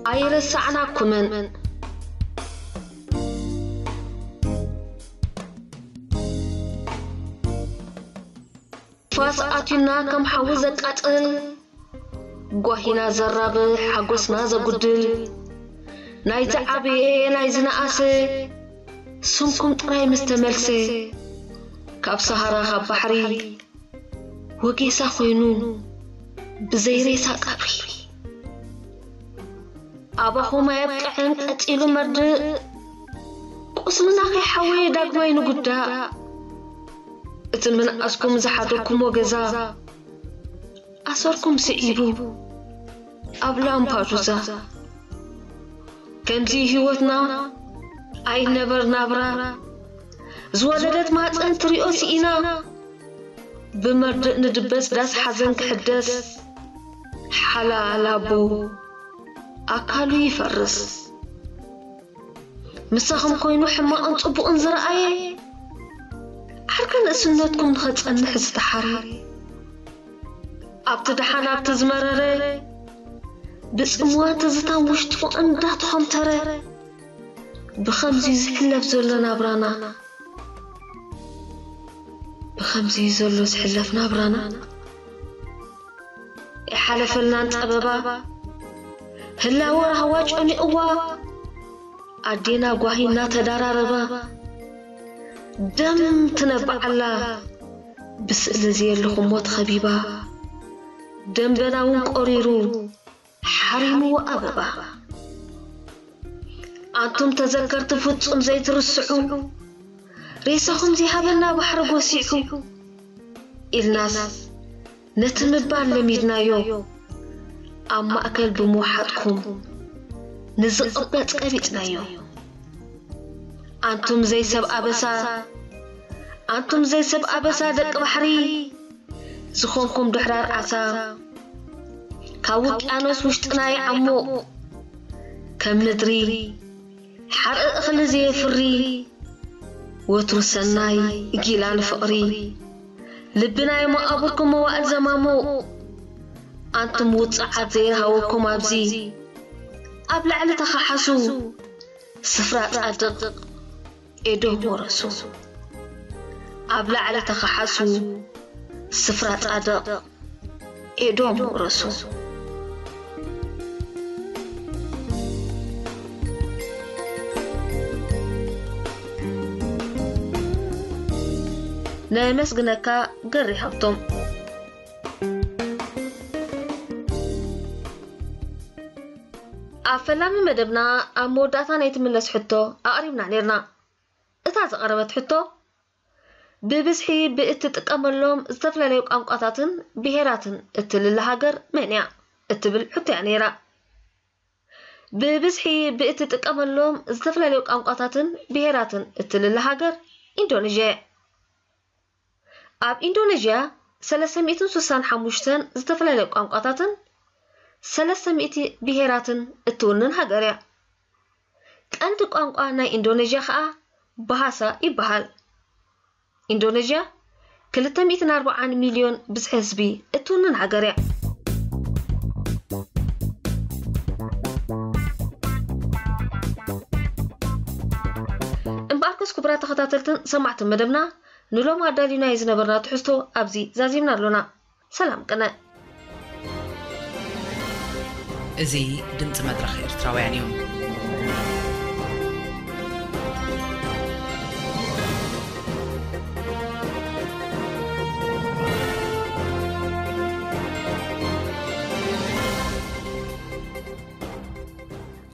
ኣይረሳዕናኩምን። ፋስ ኣትዩና ከም ሓዊ ዘቃጽል፣ ጓሂና ዘራብሕ ሓጎስና ዘጉድል፣ ናይ ዝዓበየ ናይ ዝነኣሰ፣ ስምኩም ጥራይ ምስ ተመልሰ፣ ካብ ሰሃራ ካብ ባሕሪ ወጌሳ ኮይኑ ብዘይ ሬሳ ቀብሪ። ኣባኹም ኣየብቅዕን ቀጺሉ መርድእ፣ ቁስልና ከይሓወየ ዳግማይ ንጉዳእ። እቲ ምንኣስኩም ዝሓደግኩሞ ገዛ፣ ኣሰርኩም ስዒቡ ኣብ ላምፓዱዛ። ከምዚ ህይወትና ኣይነበር ናብራ፣ ዝወለደት ማፀን ትሪኦ ስኢና። ብመርድእ ንድበስ ዳስ ሓዘን ክሕደስ፣ ሓላል ኣቦ ኣካሉ ይፈርስ። ምሳኹም ኮይኑ ሕማቕን ጽቡቕን ዝረኣየ፣ ዓርኪ ንእስነትኩም ንኸጸንሕ ዝተሓረ። ኣብቲ ደሓን ኣብቲ ዝመረረ፣ ብጽምዋ ትዝታን ውሽጡ እንዳተኾምተረ፣ ብኸምዚ ዝሕለፍ ዘሎ ናብራና፣ ብኸምዚ ዘሎ ዝሕለፍ ናብራና። ኣይሓለፈልናን ጸበባ፣ ህላወ ራህዋ ጨኒቕዋ፣ ኣዴና ጓሂ እናተዳራረባ፣ ደም ትነብዓላ ብስእሊ ዘየለኹሞ ተኸቢባ፣ ደንበና እውን ቆሪሩ ሓሪምዎ ኣበባ። ኣንቱም ተዘከርቲ ፍጹም ዘይትርስዑ፣ ሬሳኹም ዘይሃበና ባሕሪ ጎሲዑ ኢልናስ ነቲ ምባል ለሚድናዮ፣ ኣብ ማእከል ብምውሓጥኩም ንዝቕበጽ ቀቢጽናዮ። ኣንቱም ዘይሰብ ኣበሳ፣ ኣንቱም ዘይሰብ ኣበሳ ደቂ ባሕሪ፣ ዝኾንኩም ድሕራር ዓሳ፣ ካብ ውቅያኖስ ውሽጥና ይዓሙቕ፣ ከም ምድሪ ሓርኢ እኽሊ ዘየፍሪ፣ ወትሩ ሰናይ ጊላ ንፍቕሪ። ልቢ ናይ መቓብርኩም መዋእል ዘማሙቕ፣ ኣንቱም ውጽዓት ዘይረሃወኩም ኣብዚ፣ ኣብ ላዕሊ ተኸሓሱ፣ ስፍራ ጻድቕ ኤዶም ወረሱ። ኣብ ላዕሊ ተኸሓሱ፣ ስፍራ ጻድቕ ኤዶም ውረሱ። ነመስግነካ ገሪ ሃብቶም። ኣብ ፈላሚ መደብና ኣብ መወዳእታ ናይ ትምለስ ሕቶ ኣቕሪብና ኔርና። እታ ዝቐረበት ሕቶ፣ ብብዝሒ ብእትጥቀመሎም ዝተፈላለዩ ቋንቋታትን ብሄራትን እትልለ ሃገር መን እያ? እትብል ሕቶ እያ ነይራ። ብብዝሒ ብእትጥቀመሎም ዝተፈላለዩ ቋንቋታትን ብሄራትን እትልለ ሃገር ኢንዶኔዥያ እያ። ኣብ ኢንዶኔዥያ ሰለስተ ሚእትን ስሳን ሓሙሽተን ዝተፈላለዩ ቋንቋታትን ሰለስተ ሚእቲ ብሄራትን እትውንን ሃገር እያ። ቀንዲ ቋንቋ ናይ ኢንዶኔዥያ ኸኣ ባሃሳ ይበሃል። ኢንዶኔዥያ ክልተ ሚእትን ኣርባዓን ሚልዮን ብዝሒ ህዝቢ እትውንን ሃገር እያ። እምበኣርከስ ክቡራት ተኸታተልትን ሰማዕትን መደብና፣ ንሎም ኣዳሊናዮ ዝነበርና ትሕዝቶ ኣብዚ ዛዚምና ኣሎና። ሰላም ቅነ። እዚ ድምፂ መድረኽ ኤርትራውያን እዩ።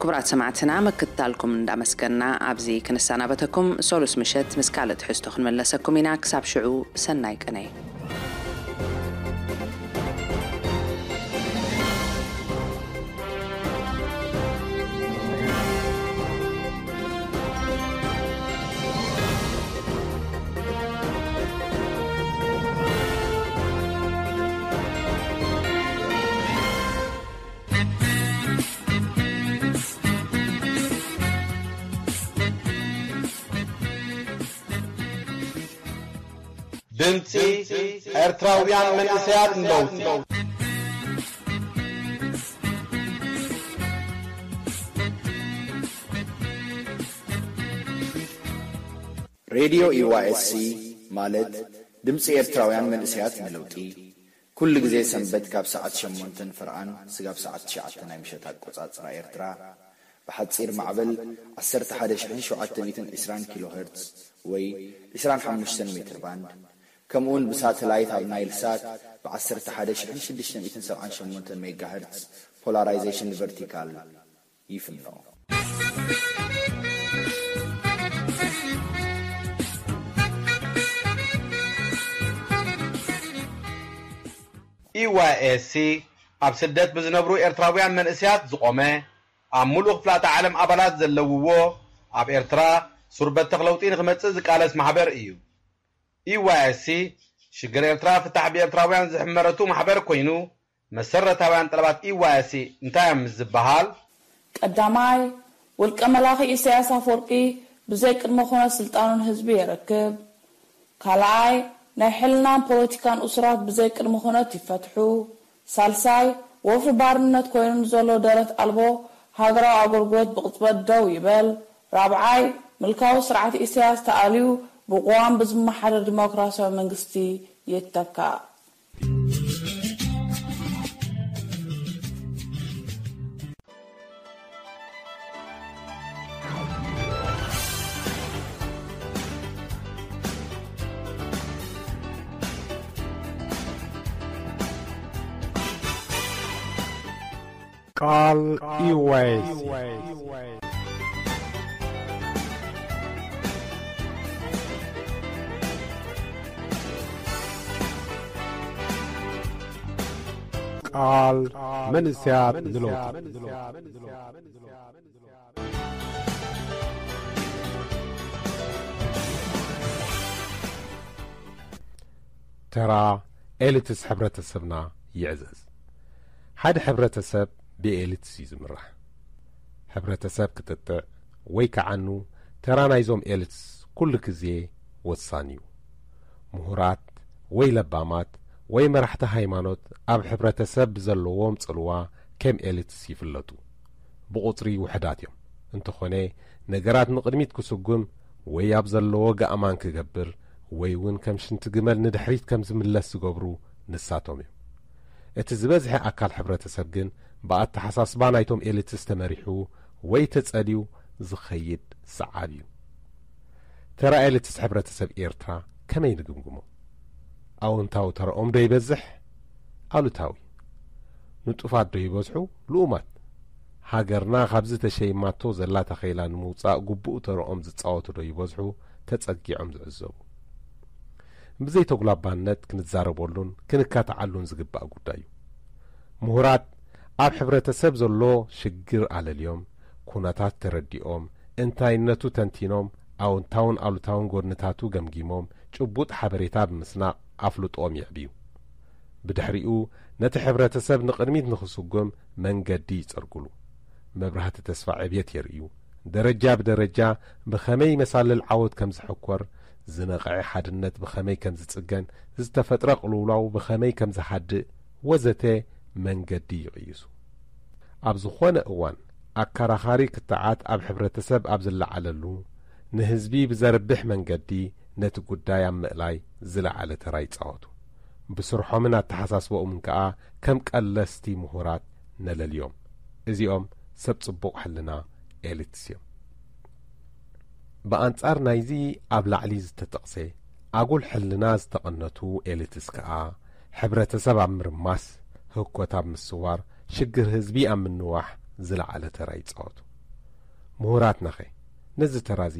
ክቡራት ሰማዕትና፣ ምክትታልኩም እንዳመስገና ኣብዚ ክንሰናበተኩም፣ ሰሉስ ምሸት ምስ ካልእ ትሕዝቶ ክንመለሰኩም ኢና። ክሳብ ሽዑ፣ ሰናይ ቅነ። ድምፂ ኤርትራውያን መንእሰያት ንለውጢ። ሬድዮ ዩ ዋይ ኤስ ሲ ማለት ድምፂ ኤርትራውያን መንእሰያት ንለውጢ፣ ኩሉ ግዜ ሰንበት ካብ ሰዓት ሸሞንተ ፍርቓን ስጋብ ሰዓት ትሽዓተ ናይ ምሸት ኣቆጻጽራ ኤርትራ፣ ብሓጺር ማዕበል ዓሰርተ ሓደ ሺሕን ሸውዓተ ሚእትን ዕስራን ኪሎ ሄርትዝ ወይ ዕስራን ሓሙሽተን ሜትር ባንድ፣ ከምኡውን ብሳተላይት ኣብ ናይል ሳት ብዓሰርተ ሓደ ሺሕን ሽዱሽተ ሚእትን ሰብዓን ሸሞንተን ሜጋ ሄርትዝ ፖላራይዜሽን ቨርቲካል ይፍኖ። ኢ ዋይ ኤስ ሲ ኣብ ስደት ብዝነብሩ ኤርትራውያን መንእሰያት ዝቖመ፣ ኣብ ሙሉእ ክፍላተ ዓለም ኣባላት ዘለውዎ፣ ኣብ ኤርትራ ሱር በተኽ ለውጢ ንኽመጽእ ዝቃለስ ማሕበር እዩ። ኢ ዋይ ኤስ ሲ ሽግር ኤርትራ ፍታሕ ብኤርትራውያን ዝሕመረቱ ማሕበር ኮይኑ፣ መሰረታውያን ጠለባት ኢ ዋይ ኤስ ሲ እንታይ እዮም ምስ ዝበሃል? ቀዳማይ፣ ውልቀ መላኺ ኢሳያስ ኣፈወርቂ ብዘይ ቅድመ ኩነት ስልጣኑን ህዝቢ የረክብ። ካልኣይ፣ ናይ ሕልናን ፖለቲካን እሱራት ብዘይ ቅድመ ኩነት ይፈትሑ። ሳልሳይ፣ ወፍሪ ባርነት ኮይኑ ንዘሎ ደረት ኣልቦ ሃገራዊ ኣገልግሎት ብቕጽበት ደው ይበል። ራብዓይ፣ ምልካዊ ስርዓት ኢሳያስ ተኣልዩ ብቅዋም ብዝመሓደር ዲሞክራሲያዊ መንግስቲ ይተካእ። ቃል ኢ ዋይ ሲ። ቃል መንእሰያት ንለውጢ። ተራ ኤሊትስ ሕብረተሰብና ይዕዘዝ። ሓደ ሕብረተሰብ ብኤሊትስ እዩ ዝምራሕ። ሕብረተሰብ ክጥጥዕ ወይ ክዓኑ ተራ ናይዞም ኤሊትስ ኩሉ ግዜ ወሳኒ እዩ። ምሁራት ወይ ለባማት ወይ መራሕቲ ሃይማኖት ኣብ ሕብረተሰብ ብዘለዎም ጽልዋ ከም ኤሊትስ ይፍለጡ። ብቑጽሪ ውሑዳት እዮም። እንተኾነ ነገራት ንቕድሚት ክስጉም ወይ ኣብ ዘለዎ ገኣማን ክገብር ወይ እውን ከም ሽንቲ ግመል ንድሕሪት ከም ዝምለስ ዝገብሩ ንሳቶም እዮም። እቲ ዝበዝሐ ኣካል ሕብረተሰብ ግን ብኣተሓሳስባ ናይቶም ኤሊትስ ተመሪሑ ወይ ተጸልዩ ዝኸይድ ሰዓብ እዩ። ተራ ኤሊትስ ሕብረተሰብ ኤርትራ ከመይ ንግምግሞ? ኣወንታዊ ተራኦም ዶ ይበዝሕ? ኣሉታዊ። ንጡፋት ዶ ይበዝሑ? ልኡማት። ሃገርና ካብዚ ተሸይማቶ ዘላ ተኸይላ ንምውጻእ ግቡእ ተራኦም ዝጻወቱ ዶ ይበዝሑ? ተጸጊዖም ዝዕዘቡ። ብዘይተጉላባነት ክንዛረበሉን ክንካትዓሉን ዝግባእ ጉዳይ እዩ። ምሁራት ኣብ ሕብረተሰብ ዘሎ ሽግር ኣለልዮም፣ ኩነታት ተረዲኦም፣ እንታይነቱ ተንቲኖም፣ ኣወንታውን ኣሉታውን ጎድንታቱ ገምጊሞም፣ ጭቡጥ ሓበሬታ ብምስናቕ ኣፍልጦኦም የዕብዩ። ብድሕሪኡ ነቲ ሕብረተሰብ ንቕድሚት ንኽስጉም መንገዲ ይጸርግሉ። መብራህቲ ተስፋ ዕብየት የርእዩ። ደረጃ ብደረጃ ብኸመይ መሳልል ዓወት ከም ዝሕኮር፣ ዝነቐዐ ሓድነት ብኸመይ ከም ዝጽገን፣ ዝተፈጥረ ቅልውላው ብኸመይ ከም ዝሃድእ ወዘተ መንገዲ ይቕይሱ። ኣብ ዝኾነ እዋን ኣከራኻሪ ክትዓት ኣብ ሕብረተሰብ ኣብ ዝለዓለሉ፣ ንህዝቢ ብዘርብሕ መንገዲ ነቲ ጉዳይ ኣብ ምእላይ ዝለዓለ ተራ ይጻወቱ። ብስርሖምን ኣተሓሳስባኦምን ከኣ ከም ቀለስቲ ምሁራት ነለልዮም። እዚኦም ሰብ ጽቡቕ ሕልና ኤሊትስ እዮም። ብኣንጻር ናይዚ ኣብ ላዕሊ ዝተጠቕሰ ኣጉል ሕልና ዝተቐነቱ ኤሊትስ ከኣ ሕብረተሰብ ኣብ ምርማስ፣ ህኮት ኣብ ምስዋር፣ ሽግር ህዝቢ ኣብ ምንዋሕ ዝለዓለ ተራ ይጻወቱ። ምሁራትናኸ ነዚ ተራዚ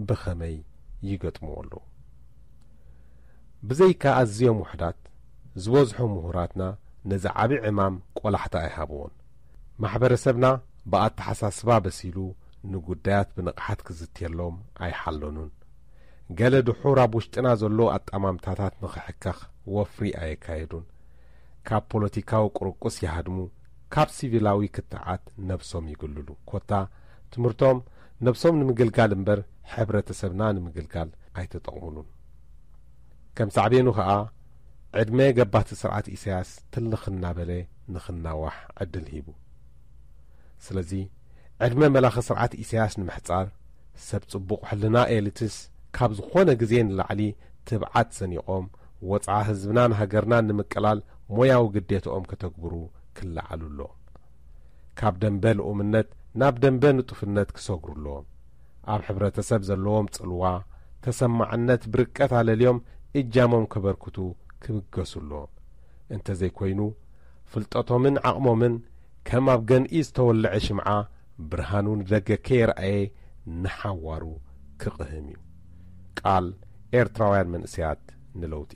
ብኸመይ ይገጥምዎ ኣለዉ? ብዘይካ ኣዝዮም ውሑዳት፣ ዝበዝሑ ምሁራትና ነዚ ዓቢ ዕማም ቆላሕታ ኣይሃብዎን። ማሕበረሰብና ብኣተሓሳስባ በሲሉ ንጉዳያት ብንቕሓት ክዝትየሎም ኣይሓለኑን። ገለ ድሑር ኣብ ውሽጥና ዘሎ ኣጠማምታታት ንኽሕከኽ ወፍሪ ኣየካየዱን። ካብ ፖለቲካዊ ቁርቁስ ይሃድሙ፣ ካብ ሲቪላዊ ክትዓት ነብሶም ይግልሉ። ኮታ ትምህርቶም ነብሶም ንምግልጋል እምበር ሕብረተሰብና ንምግልጋል ኣይተጠቕሙሉን። ከም ሳዕቤኑ ኸኣ ዕድመ ገባቲ ስርዓት ኢሳያስ ትልኽ እናበለ ንኽናዋሕ ዕድል ሂቡ። ስለዚ ዕድመ መላኺ ስርዓት ኢሳያስ ንምሕጻር ሰብ ጽቡቕ ሕልና ኤሊትስ ካብ ዝኾነ ግዜ ንላዕሊ ትብዓት ሰኒቖም ወጽዓ ህዝብናን ሃገርናን ንምቅላል ሞያዊ ግዴትኦም ከተግብሩ ክለዓሉ ኣለዎም። ካብ ደንበ ልኡምነት ናብ ደንበ ንጡፍነት ክሰግሩ ኣለዎም። ኣብ ሕብረተሰብ ዘለዎም ጽልዋ፣ ተሰማዕነት ብርቀት ኣለልዮም እጃሞም ከበርክቱ ክብገሱ ኣለዎም። እንተዘይኮይኑ ፍልጠቶምን ዓቕሞምን ከም ኣብ ገንኢ ዝተወልዐ ሽምዓ ብርሃኑ ንደገ ከየርኣየ ንሓዋሩ ክቕህም እዩ። ቃል ኤርትራውያን መንእሰያት ንለውጢ።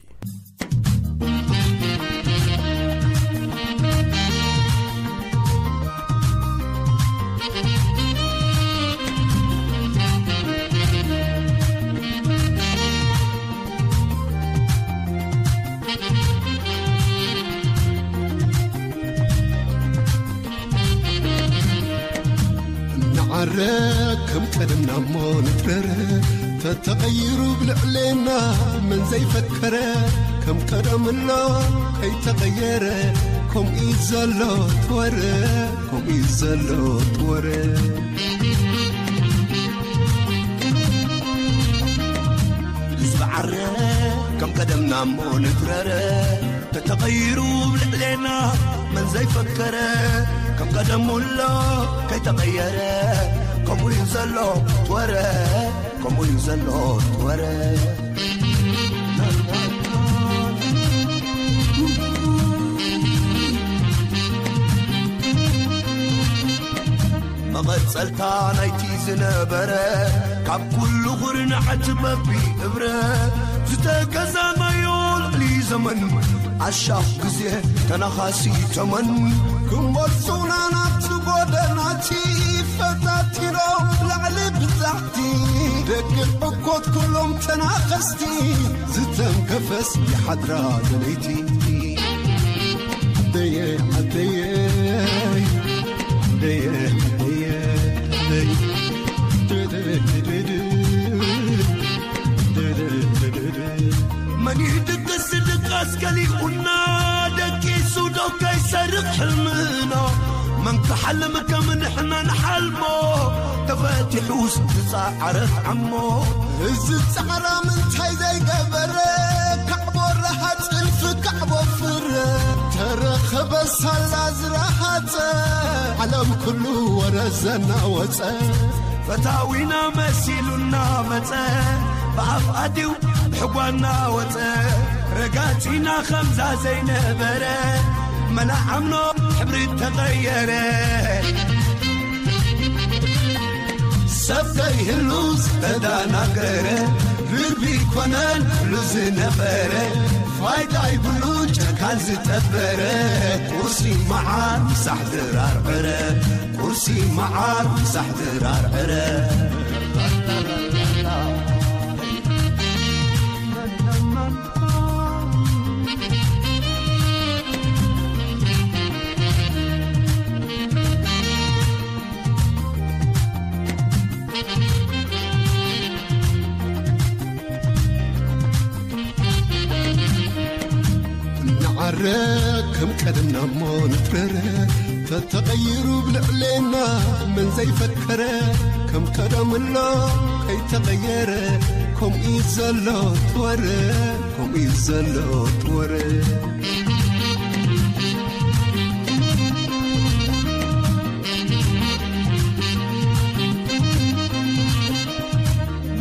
ንዓረ ከም ቀደምና እሞ ንትረረ፣ ተተቐይሩ ብልዕሌና መን ዘይፈከረ፣ ከም ቀደም ኣሎ ከይተቐየረ፣ ከምኡ እዩ ዘሎ ትወረ፣ ከምኡ እዩ ዘሎ ትወረ። ህዝቢ ዓረ ከም ቀደምና እሞ ንትረረ፣ ተተቐይሩ ብልዕሌና መን ዘይፈከረ፣ ከም ቀደሙ ኣሎ ከይተቐየረ፣ ከምኡ እዩ ዘሎ ትወረ፣ ከምኡ እዩ ዘሎ ትወረ። መቐጸልታ ናይቲ ዝነበረ፣ ካብ ኩሉ ኹርናዕ እቲ በቢ እብረ ዝተገዛናዮ ልዕሊ ዘመን ኣሻኽ ግዜ ተናኻሲ ተመን ክመልሱና ናብቲ ጎደናቲ ፈታቲኖም ላዕሊ ብታሕቲ ደቂ ሕኮት ኩሎም ተናኸስቲ ዝተንከፈስ ይሓድራ ለለይቲ። ዓደየ ዓደየ ዓደየ ዓደየ መን ይድቅስ ድቃስ ገሊኡና ደቂሱ ዶ ከይሰርቕ ሕልምና መን ክሓልም ከም ንሕና ንሓልሞ ተፈቲሑስ ዝጸዓረ ዓሞ እዚ ጻዕራም እንታይ ዘይገበረ ካዕቦ ረሃጽ እልፊ ካዕቦ ፍረ ተረኸበ ሳላ ዝረሃጸ ዓለም ኩሉ ወረ ዘናወጸ ፈታዊና መሲሉና መጸ ብኣፍ ኣትዩ ብሕጓና ወጸ ረጋጺና ከምዛ ዘይነበረ መላዓምኖ ሕብሪ ተቐየረ ሰብ ከይህሉ ዝተዳናገረ ርቢ ኮነን ኩሉ ዝነበረ ፋይዳ ይብሉ ጨካን ዝጠበረ ቁርሲ መዓር ምሳሕ ድራር ዕረ ቁርሲ መዓር ምሳሕ ድራር ዕረ ንዓረ ከም ቀደምና እሞ ንፍረረ ተተቐይሩ ብልዕሌና መን ዘይፈከረ ከም ቀደም ኣሎ ከይተቐየረ ከምኡ እዩ ዘሎ ትወረ ከምኡ እዩ ዘሎ ትወረ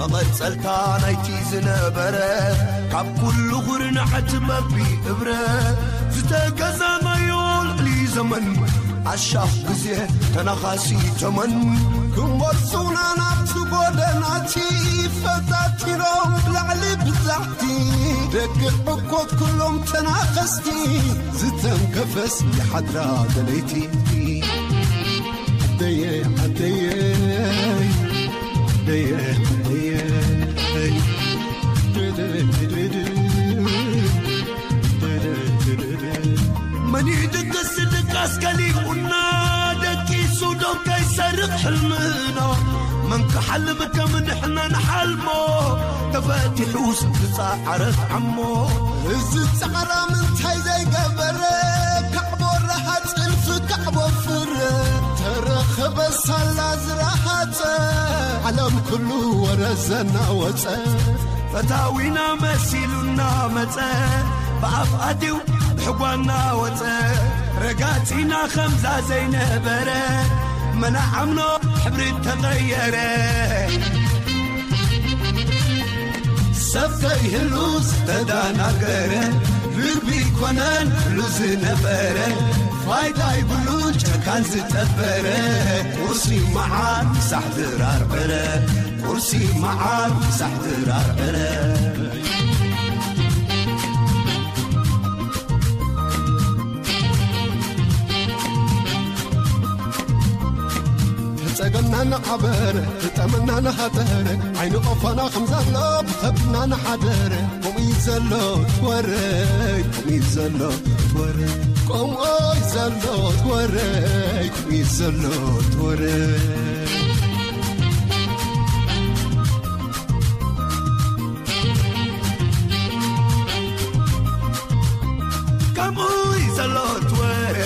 መቐጸልታ ናይቲ ዝነበረ ካብ ኩሉ ኹርናዕቲ በቢ እብረ ዝተገዛናዮ ልዕሊ ዘመን ዓሻኽ ግዜ ተናኻሲ ተመን ክመርጹና ናብቲ ጎደናቲ ፈታቲኖም ላዕሊ ብዛሕቲ ደቂ ዕኮት ኩሎም ተናኸስቲ ዝተንከፈስ ይሓድራ ደለይቲ። ደየ ዓደየ ደየ ዓደየ መን ይድቅስ ድቃስ ከሊኡና ደቂሱ ዶ ከይሰርቕ ሕልምና መን ክሓልም ከም ንሕና ንሓልሞ ተፈቲሑስ ብጻዕረት ዓሞ እዚ ጻዕራ ምንታይ ዘይገበረ ካዕቦ ረሃጽ እልፊ ካዕቦ ፍረ ተረኸበ ሳላ ዝረሃጸ ዓለም ኩሉ ወረ ዘናወጸ ፈታዊና መሲሉና መጸ ብኣፍ ኣትዩ ብሕጓና ወጸ ረጋጺና ከምዛ ዘይነበረ መናዓምኖ ሕብሪ ተቐየረ ሰብ ከይህሉ ዝተዳናገረ ልቢ ኮነን ኩሉ ዝነበረ ፋይዳ ይብሉ ጨካን ዝጠበረ ቁርሲ መዓር ምሳሕ ድራር ዕረ ቁርሲ መዓር ምሳሕ ድራር ዕረ ተጸገምና ንዓበረ ተጠመና ንሃተረ ዓይኒ ቆፎና ከም ዘሎ ብኸብድና ንሓደረ ከምኡ እዩ ዘሎ ወረይ ከምኡ እዩ ዘሎ ወረ ከምኡ እዩ ዘሎ ወረይ ከምኡ እዩ ዘሎ ወረ ከምኡ እዩ ዘሎ ትወረ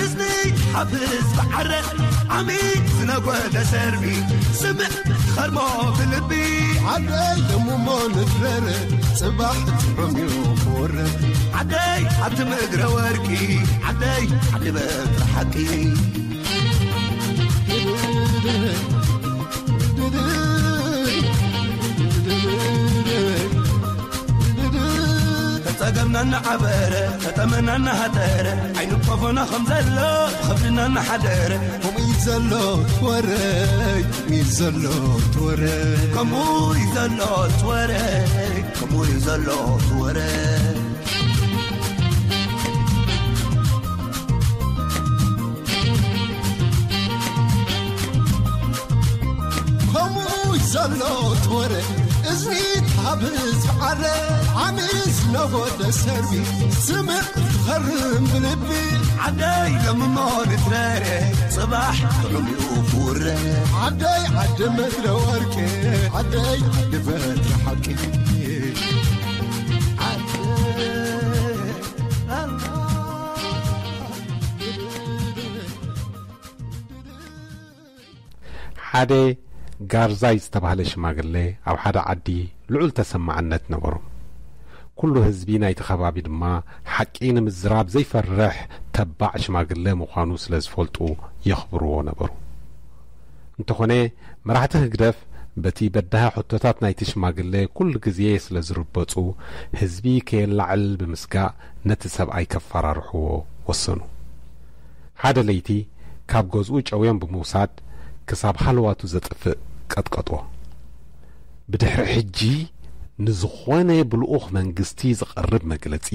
እዝኒ ሓፍዝ ብዓረ ዓሚ ዝነጎደ ሰርቢ ስምዕ ኸርሞ ብልቢ ዓደይ ደሙሞ ንትረረ ጽባሕ ጥዑም እዩ ክወረ ዓደይ ኣብቲ ምድረ ወርቂ ዓደይ ዓዲ በትሪ ሓቂ ተጸገምና እናዓበረ ተጠመና እናሃተረ ዓይኒ ቆፎና ከም ዘሎ ብኸብድና እናሓደረ ከምኡ እዩ ዘሎ ትወረይ ከምኡ እዩ ዘሎ ትወረይ ከምኡ እዩ ዘሎ ትወረይ ከምኡ እዩ ዘሎ ትወረይ ከምኡ ዘሎ ትወረ እዝኒ ትሃብዝ ዓረ ዓሚስ ነጎደ ሰርቢ ስምዕ ትኸርም ብልቢ ዓደይ ለምሞ ንትረረ ጽባሕ ጥዑም እዩ ክውረ ዓደይ ዓዲ ምድረ ወርቂ ዓደይ ዓዲ በትሪ ሓቂ ዓደ ሓደ ጋርዛይ ዝተባህለ ሽማግለ ኣብ ሓደ ዓዲ ልዑል ተሰማዕነት ነበሮም። ኩሉ ህዝቢ ናይቲ ከባቢ ድማ ሓቂ ንምዝራብ ዘይፈርሕ ተባዕ ሽማግለ ምዃኑ ስለ ዝፈልጡ የኽብርዎ ነበሩ። እንተኾነ መራሕቲ ህግደፍ በቲ በዳሂ ሕቶታት ናይቲ ሽማግለ ኩሉ ግዜ ስለ ዝርበጹ ህዝቢ ከየላዕል ብምስጋእ ነቲ ሰብኣይ ከፈራርሕዎ ወሰኑ። ሓደ ለይቲ ካብ ገዝኡ ጨውዮም ብምውሳድ ክሳብ ሃለዋቱ ዘጥፍእ ቀጥቀጥዎ። ብድሕሪ ሕጂ ንዝኾነ ብልኡኽ መንግስቲ ዝቐርብ መግለጺ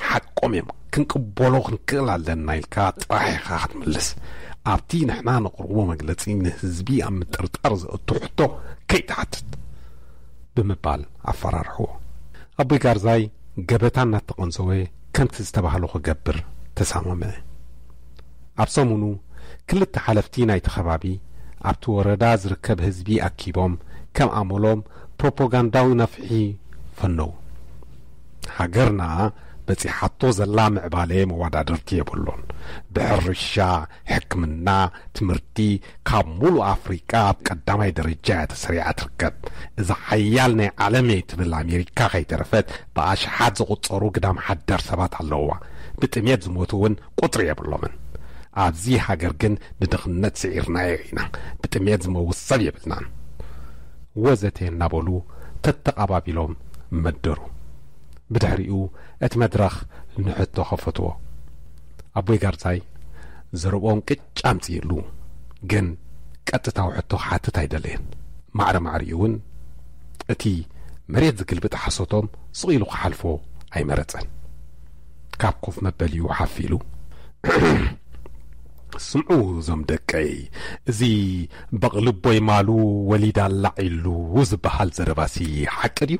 ሓቆም እዮም ክንቅበሎ ክንክእል ኣለና ኢልካ ጥራሕ ኢኻ ክትምልስ። ኣብቲ ንሕና ነቕርቦ መግለጺ ንህዝቢ ኣብ ምጥርጣር ዘእቱ ሕቶ ከይትሓትት ብምባል ኣፈራርሕዎ። ኣቦይ ጋርዛይ ገበታ እናተቐንዘወ ከምቲ ዝተባህሎ ክገብር ተሳማምዐ። ኣብ ሰሙኑ ክልተ ሓለፍቲ ናይቲ ከባቢ ኣብቲ ወረዳ ዝርከብ ህዝቢ ኣኪቦም ከም ኣመሎም ፕሮፓጋንዳዊ ነፍሒ ፈነው። ሃገርና በጺሓቶ ዘላ ምዕባለ መወዳድርቲ የብሉን። ብሕርሻ፣ ሕክምና፣ ትምህርቲ ካብ ሙሉእ ኣፍሪቃ ኣብ ቀዳማይ ደረጃ እያ ተሰሪዓ ትርከብ። እዛ ሓያል ናይ ዓለም እየ ትብል ኣሜሪካ ከይተረፈት ብኣሽሓት ዝቑጸሩ ግዳም ሓደር ሰባት ኣለውዋ። ብጥሜት ዝሞቱ እውን ቁጽሪ የብሎምን። ኣብዚ ሃገር ግን ንድኽነት ስዒርናዮ ኢና። ብጥሜት ዝመውት ሰብ የብልናን። ወዘተ እናበሉ ተተቓባቢሎም መደሩ። ብድሕሪኡ እቲ መድረኽ ንሕቶ ከፈትዎ። ኣቦይ ጋርዛይ ዘረብኦም ቅጭ ኣምጺእሉ። ግን ቀጥታዊ ሕቶ ክሓትት ኣይደለየን። ማዕረ ማዕሪኡ እውን እቲ መሬት ዝግልብጥ ሓሶቶም ስቕ ኢሉ ክሓልፎ ኣይመረጸን። ካብ ኮፍ መበሊኡ ሓፍ ኢሉ፣ "ስምዑ እዞም ደቀይ፣ እዚ በቕሊ ቦይ ማሉ ወሊዳ ኣላዒሉ ዝበሃል ዘረባሲ ሓቂ ድዩ?"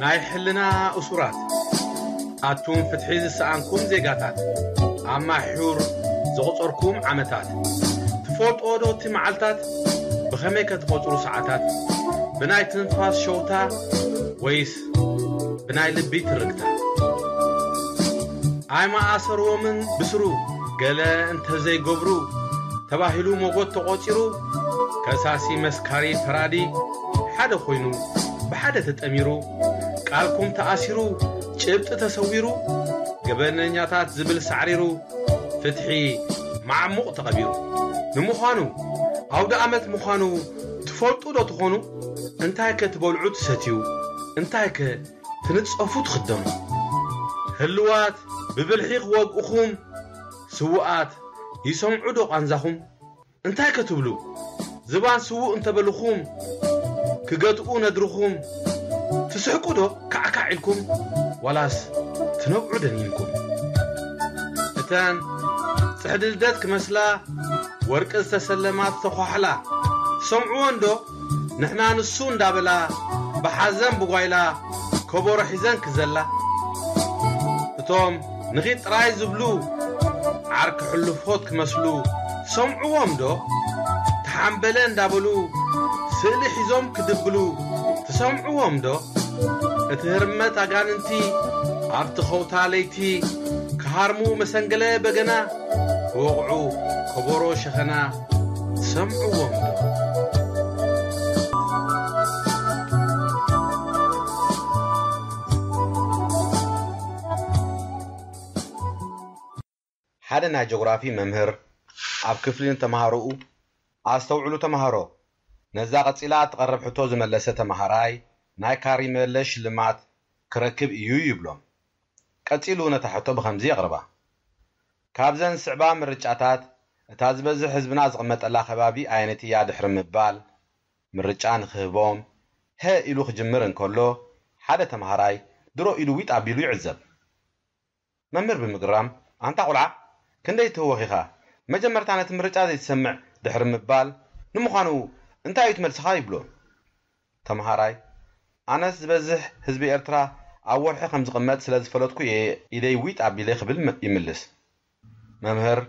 ናይ ሕልና እሱራት፣ ኣቱም ፍትሒ ዝሰኣንኩም ዜጋታት፣ ኣማሕዩር ዘቑጸርኩም ዓመታት፣ ትፈልጥዎ ዶ እቲ መዓልታት? ብኸመይ ከትቖጽሩ ሰዓታት? ብናይ ትንፋስ ሸውታ ወይስ ብናይ ልቢ ትርግታ? ኣይመኣሰርዎምን ብስሩ ገለ እንተዘይገብሩ ተባሂሉ ሞጎት ተቖጺሩ፣ ከሳሲ መስካሪ ፈራዲ ሓደ ኮይኑ ብሓደ ተጠሚሩ፣ ቃልኩም ተኣሲሩ ጭብጢ ተሰዊሩ፣ ገበነኛታት ዝብል ሳዕሪሩ፣ ፍትሒ ማዕሙቕ ተቐቢሩ። ንምዃኑ ኣውደ ኣመት ምዃኑ ትፈልጡ ዶ ትኾኑ? እንታይ ከ ትበልዑ ትሰትዩ? እንታይ ከ ትንጸፉ ትኽደኑ? ህልዋት ብብልሒ ክወግእኹም፣ ስዉኣት ይሰምዑ ዶ ቃንዛኹም? እንታይ ከ ትብሉ? ዝባን ስዉእ እንተበልኹም፣ ክገትኡ ነድርኹም፣ ትስሕቁ ዶ ካዕካዕ ኢልኩም? ዋላስ ትነብዑ ደኒንኩም? እተን ጽሕዲ ልደት ክመስላ፣ ወርቂ ዝተሰለማ ዝተዃሕላ፣ ትሰምዕወን ዶ? ንሕና ንሱ እንዳበላ፣ ብሓዘን ብጓይላ፣ ከበሮ ሒዘን ክዘላ። እቶም ንኺድ ጥራይ ዝብሉ፣ ዓርኪ ሕሉፎት ክመስሉ፣ ትሰምዕዎም ዶ? ተሓምበለ እንዳበሉ፣ ስእሊ ሒዞም ክድብሉ፣ ትሰምዕዎም ዶ? እቲ ህርመት ኣጋንንቲ፣ ኣብቲ ኸውታ ለይቲ፣ ክሃርሙ መሰንገለ በገና፣ ክወቕዑ ከበሮ ሸኸና፣ ትሰምዕዎም ዶ? ሓደ ናይ ጆግራፊ መምህር ኣብ ክፍሊ ንተምሃሮኡ፣ "ኣስተውዕሉ ተምሃሮ፣ ነዛ ቀጺላ እትቐርብ ሕቶ ዝመለሰ ተምሃራይ ናይ ካሪመለ ሽልማት ክረክብ እዩ" ይብሎም። ቀጺሉ ነታ ሕቶ ብኸምዚ የቕርባ። ካብዘን ዝስዕባ ምርጫታት፣ እታ ዝበዝሕ ህዝብና ዝቕመጠላ ከባቢ ኣየነይቲ እያ ድሕሪ ምባል፣ ምርጫ ንኽህቦም፣ "ሀ" ኢሉ ክጅምር እንከሎ፣ ሓደ ተምሃራይ ድሮ ኢሉ ዊጥ ኣቢሉ ይዕዘብ። መምህር ብምግራም፣ "ኣንታ ቁልዓ፣ ክንደይ ትህወኽ ኢኻ? መጀመርታ ነቲ ምርጫ ዘይትሰምዕ ድሕሪ ምባል፣ ንምዃኑ እንታይ እዩ እቲ መልስኻ?" ይብሎ። ተምሃራይ፣ "ኣነስ ዝበዝሕ ህዝቢ ኤርትራ ኣብ ወርሒ ከም ዝቕመጥ ስለ ዝፈለጥኩ እየ ኢደይ ዊጥ ኣቢለ" ክብል ም-፣ ይምልስ። መምህር፣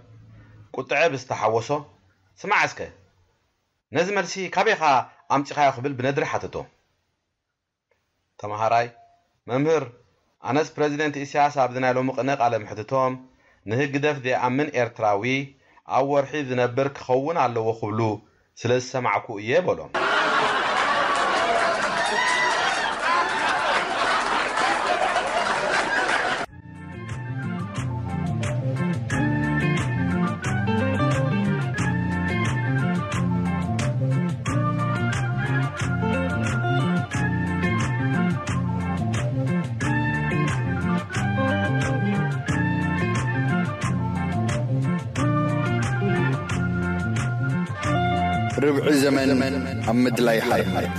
ቁጥዐ ብዝተሓወሶ፣ "ስማዕ እስከ፣ ነዚ መልሲ ካበይኻ ኣምጺኻዮ?" ክብል ብነድሪ ሓተቶ። ተምሃራይ፣ "መምህር፣ ኣነስ ፕረዚደንት ኢሳያስ ኣብዚ ናይ ሎሚ ቅነ ቃለ ምሕትቶም፣ ንህግደፍ ዘይኣምን ኤርትራዊ ኣብ ወርሒ ዝነብር ክኸውን ኣለዎ ክብሉ ስለ ዝሰማዕኩ እየ" በሎም። ርብዒ ዘመን ኣብ ምድላይ ሓርነት።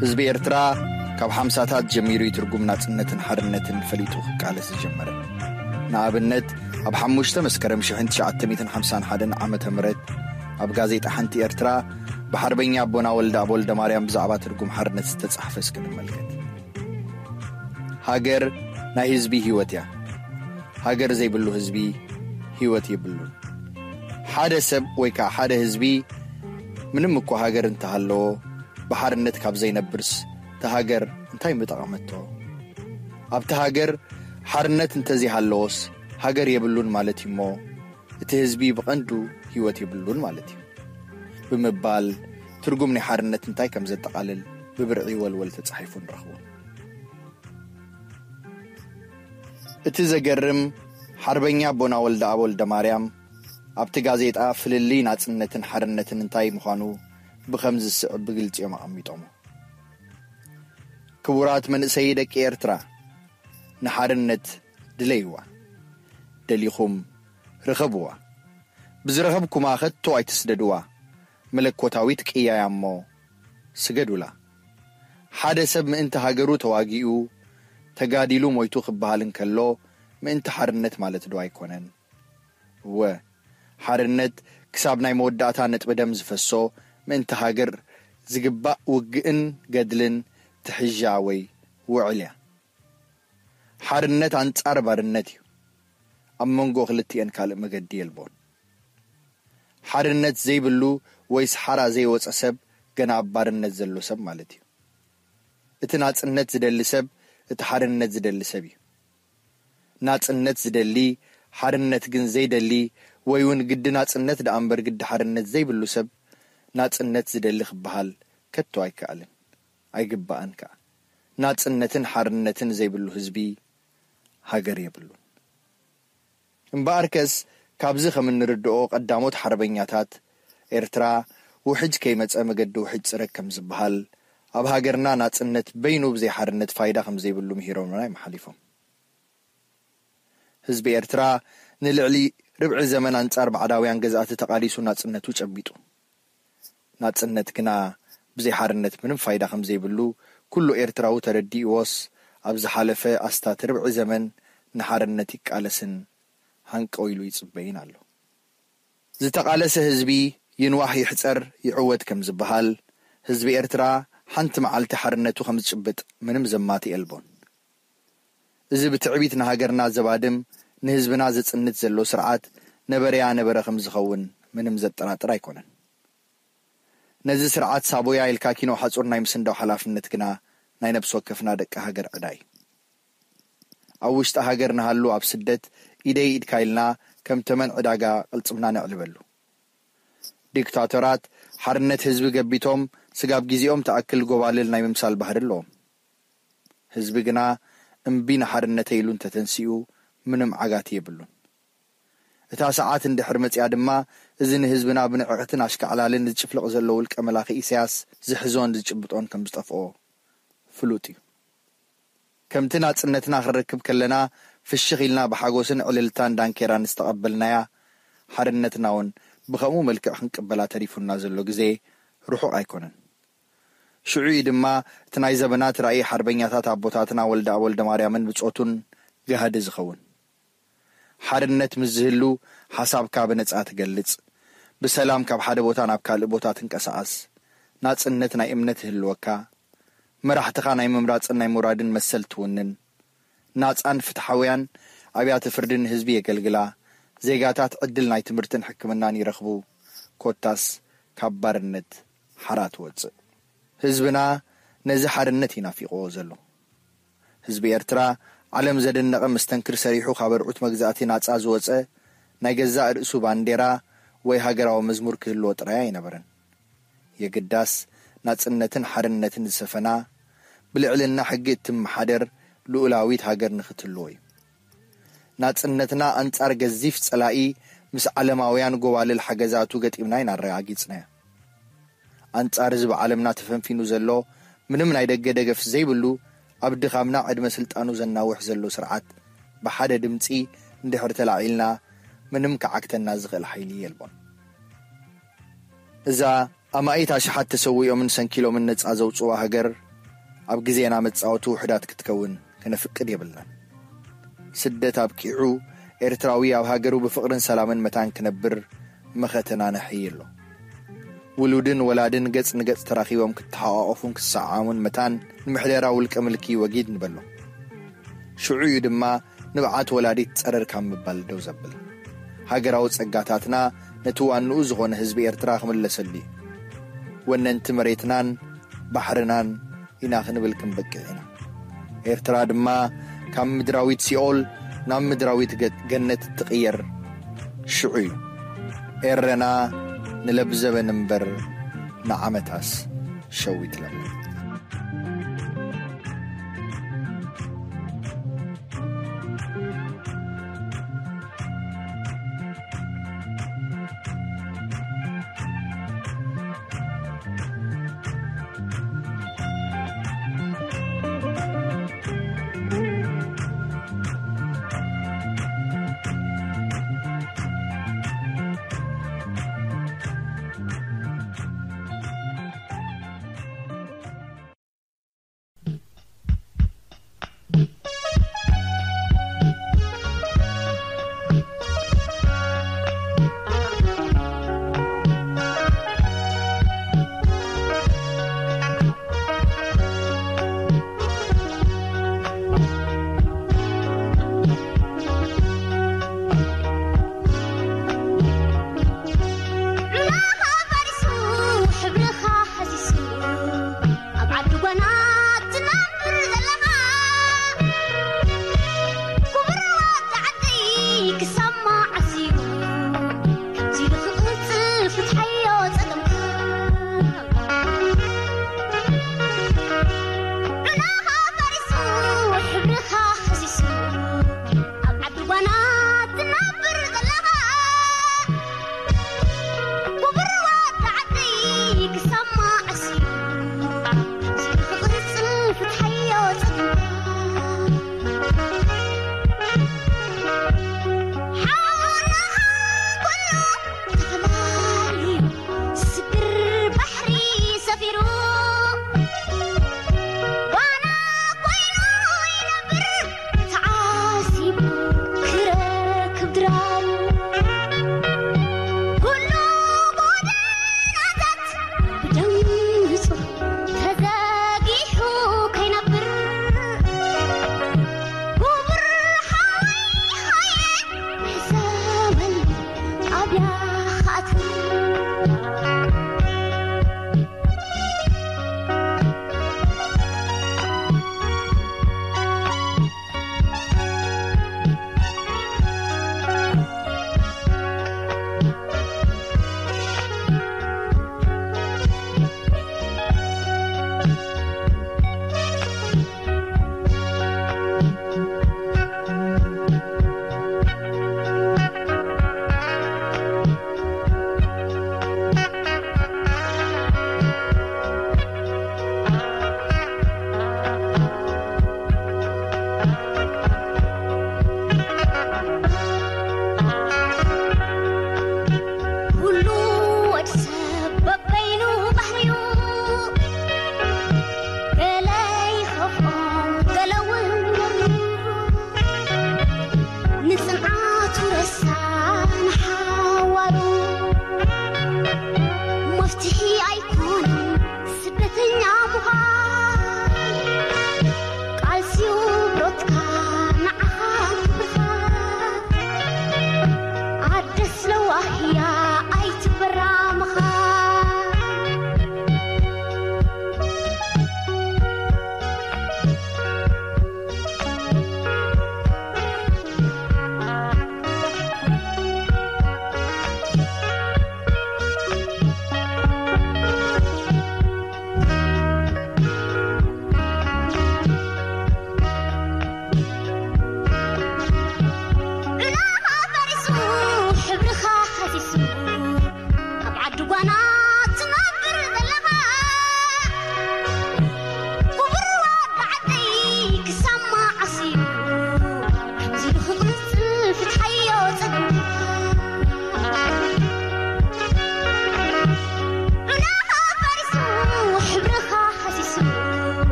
ህዝቢ ኤርትራ ካብ ሓምሳታት ጀሚሩ እዩ ትርጉም ናጽነትን ሓርነትን ፈሊጡ ክቃለስ ዝጀመረ። ንኣብነት፣ ኣብ ሓሙሽተ መስከረም ሽሕን ትሽዓተ ሚእትን ሓምሳን ሓደን ዓመተ ምህረት ኣብ ጋዜጣ ሓንቲ ኤርትራ ብሓርበኛ ኣቦና ወልደኣብ ወልደማርያም ብዛዕባ ትርጉም ሓርነት ዝተጻሕፈ እስኪ ንመልከት። ሃገር ናይ ህዝቢ ህይወት እያ። ሃገር ዘይብሉ ህዝቢ ህይወት የብሉን። ሓደ ሰብ ወይ ከዓ ሓደ ህዝቢ ምንም እኳ ሃገር እንተሃለዎ ብሓርነት ካብ ዘይነብርስ እታ ሃገር እንታይ ምጠቐመቶ? ኣብቲ ሃገር ሓርነት እንተዘይሃለዎስ ሃገር የብሉን ማለት እዩ እሞ እቲ ህዝቢ ብቐንዱ ህይወት የብሉን ማለት እዩ ብምባል ትርጉም ናይ ሓርነት እንታይ ከም ዘጠቓልል ብብርዒ ወልወል ተጻሒፉ ንረኽቦ። እቲ ዘገርም፣ ሓርበኛ ኣቦና ወልደኣብ ወልደማርያም ኣብቲ ጋዜጣ ፍልልይ ናጽነትን ሓርነትን እንታይ ምዃኑ ብኸምዚ ዝስዕብ ብግልጺ እዮም ኣቐሚጦሞ። ክቡራት መንእሰይ ደቂ ኤርትራ፣ ንሓርነት ድለይዋ። ደሊኹም ርኸብዋ። ብዝረኸብኩማ ከቶ ኣይትስደድዋ። መለኮታዊት ቅያ እያ እሞ ስገዱላ። ሓደ ሰብ ምእንቲ ሃገሩ ተዋጊኡ፣ ተጋዲሉ ሞይቱ ክበሃል እንከሎ፣ ምእንቲ ሓርነት ማለት ዶ ኣይኮነን? እወ፣ ሓርነት ክሳብ ናይ መወዳእታ ነጥቢ ደም ዝፈሶ፣ ምእንቲ ሃገር ዝግባእ ውግእን ገድልን ትሕዣ ወይ ውዕል እያ። ሓርነት ኣንጻር ባርነት እዩ። ኣብ መንጎ ክልቲኤን ካልእ መገዲ የልቦን። ሓርነት ዘይብሉ ወይስ ሓራ ዘይወጸ ሰብ ገና ኣብ ባርነት ዘሎ ሰብ ማለት እዩ። እቲ ናጽነት ዝደሊ ሰብ፣ እቲ ሓርነት ዝደሊ ሰብ እዩ። ናጽነት ዝደሊ፣ ሓርነት ግን ዘይደሊ፣ ወይ እውን ግዲ ናጽነት ደኣ እምበር ግዲ ሓርነት ዘይብሉ ሰብ፣ ናጽነት ዝደሊ ክበሃል ከቶ ኣይከኣልን፣ ኣይግባእን ከኣ። ናጽነትን ሓርነትን ዘይብሉ ህዝቢ፣ ሃገር የብሉን። እምበኣርከስ፣ ካብዚ ከም እንርድኦ፣ ቀዳሞት ሓርበኛታት ኤርትራ፣ ውሕጅ ከይመጸ መገዲ ውሕጅ ጽረግ ከም ዝበሃል፣ ኣብ ሃገርና ናጽነት በይኑ ብዘይ ሓርነት ፋይዳ ከም ዘይብሉ ምሂሮምና እዮም ሓሊፎም። ህዝቢ ኤርትራ ንልዕሊ ርብዒ ዘመን ኣንጻር ባዕዳውያን ገዛእቲ ተቓሊሱ ናጽነቱ ጨቢጡ። ናጽነት ግና ብዘይ ሓርነት ምንም ፋይዳ ከም ዘይብሉ ኩሉ ኤርትራዊ ተረዲእዎስ፣ ኣብ ዝሓለፈ ኣስታት ርብዒ ዘመን ንሓርነት ይቃለስን ሃንቀው ኢሉ ይጽበይን ኣሎ። ዝተቓለሰ ህዝቢ ይንዋሕ ይሕጸር ይዕወት ከም ዝበሃል፣ ህዝቢ ኤርትራ ሓንቲ መዓልቲ ሓርነቱ ከም ዝጭብጥ ምንም ዘማትእ የልቦን። እዚ ብትዕቢት ንሃገርና ዘባድም፣ ንህዝብና ዘጽንት ዘሎ ስርዓት ነበረያ ነበረ ከም ዝኸውን ምንም ዘጠራጥር ኣይኮነን። ነዚ ስርዓት ሳቦያ ኢልካ ኪኖ ሓጹር ናይ ምስንዳው ሓላፍነት ግና ናይ ነብሲ ወከፍና ደቂ ሃገር ዕዳ እዩ። ኣብ ውሽጢ ሃገር ንሃሉ ኣብ ስደት ኢደይ ኢድካ ኢልና ከም ተመን ዕዳጋ ቅልጽምና ነዕልበሉ። ዲክታቶራት ሓርነት ህዝቢ ገቢቶም ስጋብ ግዜኦም ትኣክል ጎባልል ናይ ምምሳል ባህሪ ኣለዎም። ህዝቢ ግና እምቢ ንሓርነተይ ኢሉ እንተተንሲኡ ምንም ዓጋቲ የብሉን። እታ ሰዓት እንድሕር መጺኣ ድማ እዚ ንህዝብና ብንዕቕትን ኣሽካዕላልን ዝጭፍልቕ ዘሎ ውልቀ መላኺ ኢሳያስ ዝሕዞን ዝጭብጦን ከም ዝጠፍኦ ፍሉጥ እዩ። ከምቲ ናጽነትና ክንረክብ ከለና ፍሽኽ ኢልና ብሓጎስን ዕልልታን ዳንኬራን ዝተቐበልናያ፣ ሓርነትና እውን ብኸምኡ መልክዕ ክንቅበላ ተሪፉና ዘሎ ግዜ ርሑቕ ኣይኮነን። ሽዑ እዩ ድማ እቲ ናይ ዘመናት ራእይ ሓርበኛታት ኣቦታትና ወልደኣብ ወልደማርያምን ብጾቱን ጋህዲ ዝኸውን። ሓርነት ምስ ዝህሉ ሓሳብካ ብነጻ ትገልጽ፣ ብሰላም ካብ ሓደ ቦታ ናብ ካልእ ቦታ ትንቀሳቐስ፣ ናጽነት ናይ እምነት ይህልወካ፣ መራሕትኻ ናይ ምምራጽን ናይ ምውራድን መሰል ትውንን፣ ናጻን ፍትሓውያን ኣብያተ ፍርዲ ንህዝቢ የገልግላ፣ ዜጋታት ዕድል ናይ ትምህርትን ሕክምናን ይረኽቡ፣ ኮታስ ካብ ባርነት ሓራ ትወጽእ። ህዝብና ነዚ ሓርነት እዩ ናፊቕዎ ዘሎ። ህዝቢ ኤርትራ ዓለም ዘደነቐ መስተንክር ሰሪሑ ካብ ኣርዑት መግዛእቲ ናጻ ዝወጸ ናይ ገዛእ ርእሱ ባንዴራ ወይ ሃገራዊ መዝሙር ክህልዎ ጥራይ ኣይነበረን። የግዳስ ናጽነትን ሓርነትን ዝሰፈና፣ ብልዕልና ሕጊ እትመሓደር ልኡላዊት ሃገር ንኽትህልዎ እዩ። ናጽነትና ኣንጻር ገዚፍ ጸላኢ ምስ ዓለማውያን ጎባልል ሓገዛቱ ገጢምና ኢና ኣረጋጊጽናዮ። ኣንጻር እዚ ብዓለምና ተፈንፊኑ ዘሎ ምንም ናይ ደገ ደገፍ ዘይብሉ ኣብ ድኻምና ዕድመ ስልጣኑ ዘናውሕ ዘሎ ስርዓት ብሓደ ድምጺ እንድሕር ተላዒልና ምንም ክዓግተና ዝኽእል ሓይሊ የልቦን። እዛ ኣማኢት ኣሽሓት ተሰዊኦምን ሰንኪሎምን ነጻ ዘውጽዋ ሃገር ኣብ ግዜና መጻወቲ ውሑዳት ክትከውን ከነፍቅድ የብልናን። ስደት ኣብቂዑ ኤርትራዊ ኣብ ሃገሩ ብፍቕርን ሰላምን መታን ክነብር መኸተና ነሕይ ኣሎ። ውሉድን ወላድን ገጽ ንገጽ ተራኺቦም ክተሓቋቆፉን ክሰዓዓሙን መታን ንምሕደራ ውልቀ ምልኪ ወጊድ ንበሎ። ሽዑ እዩ ድማ ንብዓት ወላዲት ጸረር ካብ ምባል ደው ዘብል። ሃገራዊ ጸጋታትና ነቲ ዋንኡ ዝኾነ ህዝቢ ኤርትራ ክምለሰሉ እዩ። ወነንቲ መሬትናን ባሕርናን ኢና ክንብል ክንበቅዕ ኢና። ኤርትራ ድማ ካብ ምድራዊት ሲኦል ናብ ምድራዊት ገ-፣ ገነት እትቕየር ሽዑ እዩ። ኤረና ንለብዘበን እምበር ንዓመታስ ሸዊት ለምን።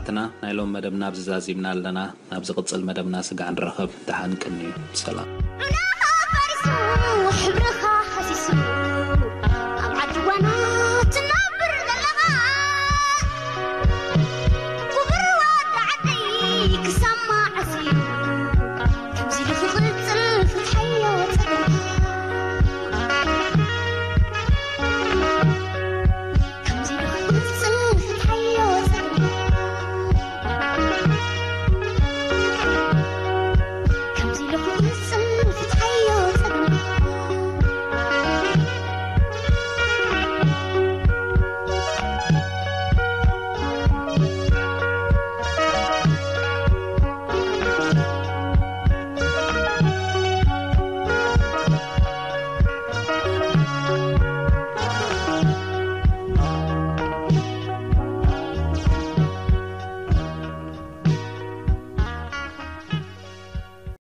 ተመልካትና፣ ናይ ሎም መደብና ኣብዚ ዛዚምና ኣለና። ናብ ዝቕጽል መደብና ስጋዕ ንራኸብ። ደሓን ቅኒ። ሰላም። ዑናኻ ፈሪሱ ሕብርኻ ሃሲሱ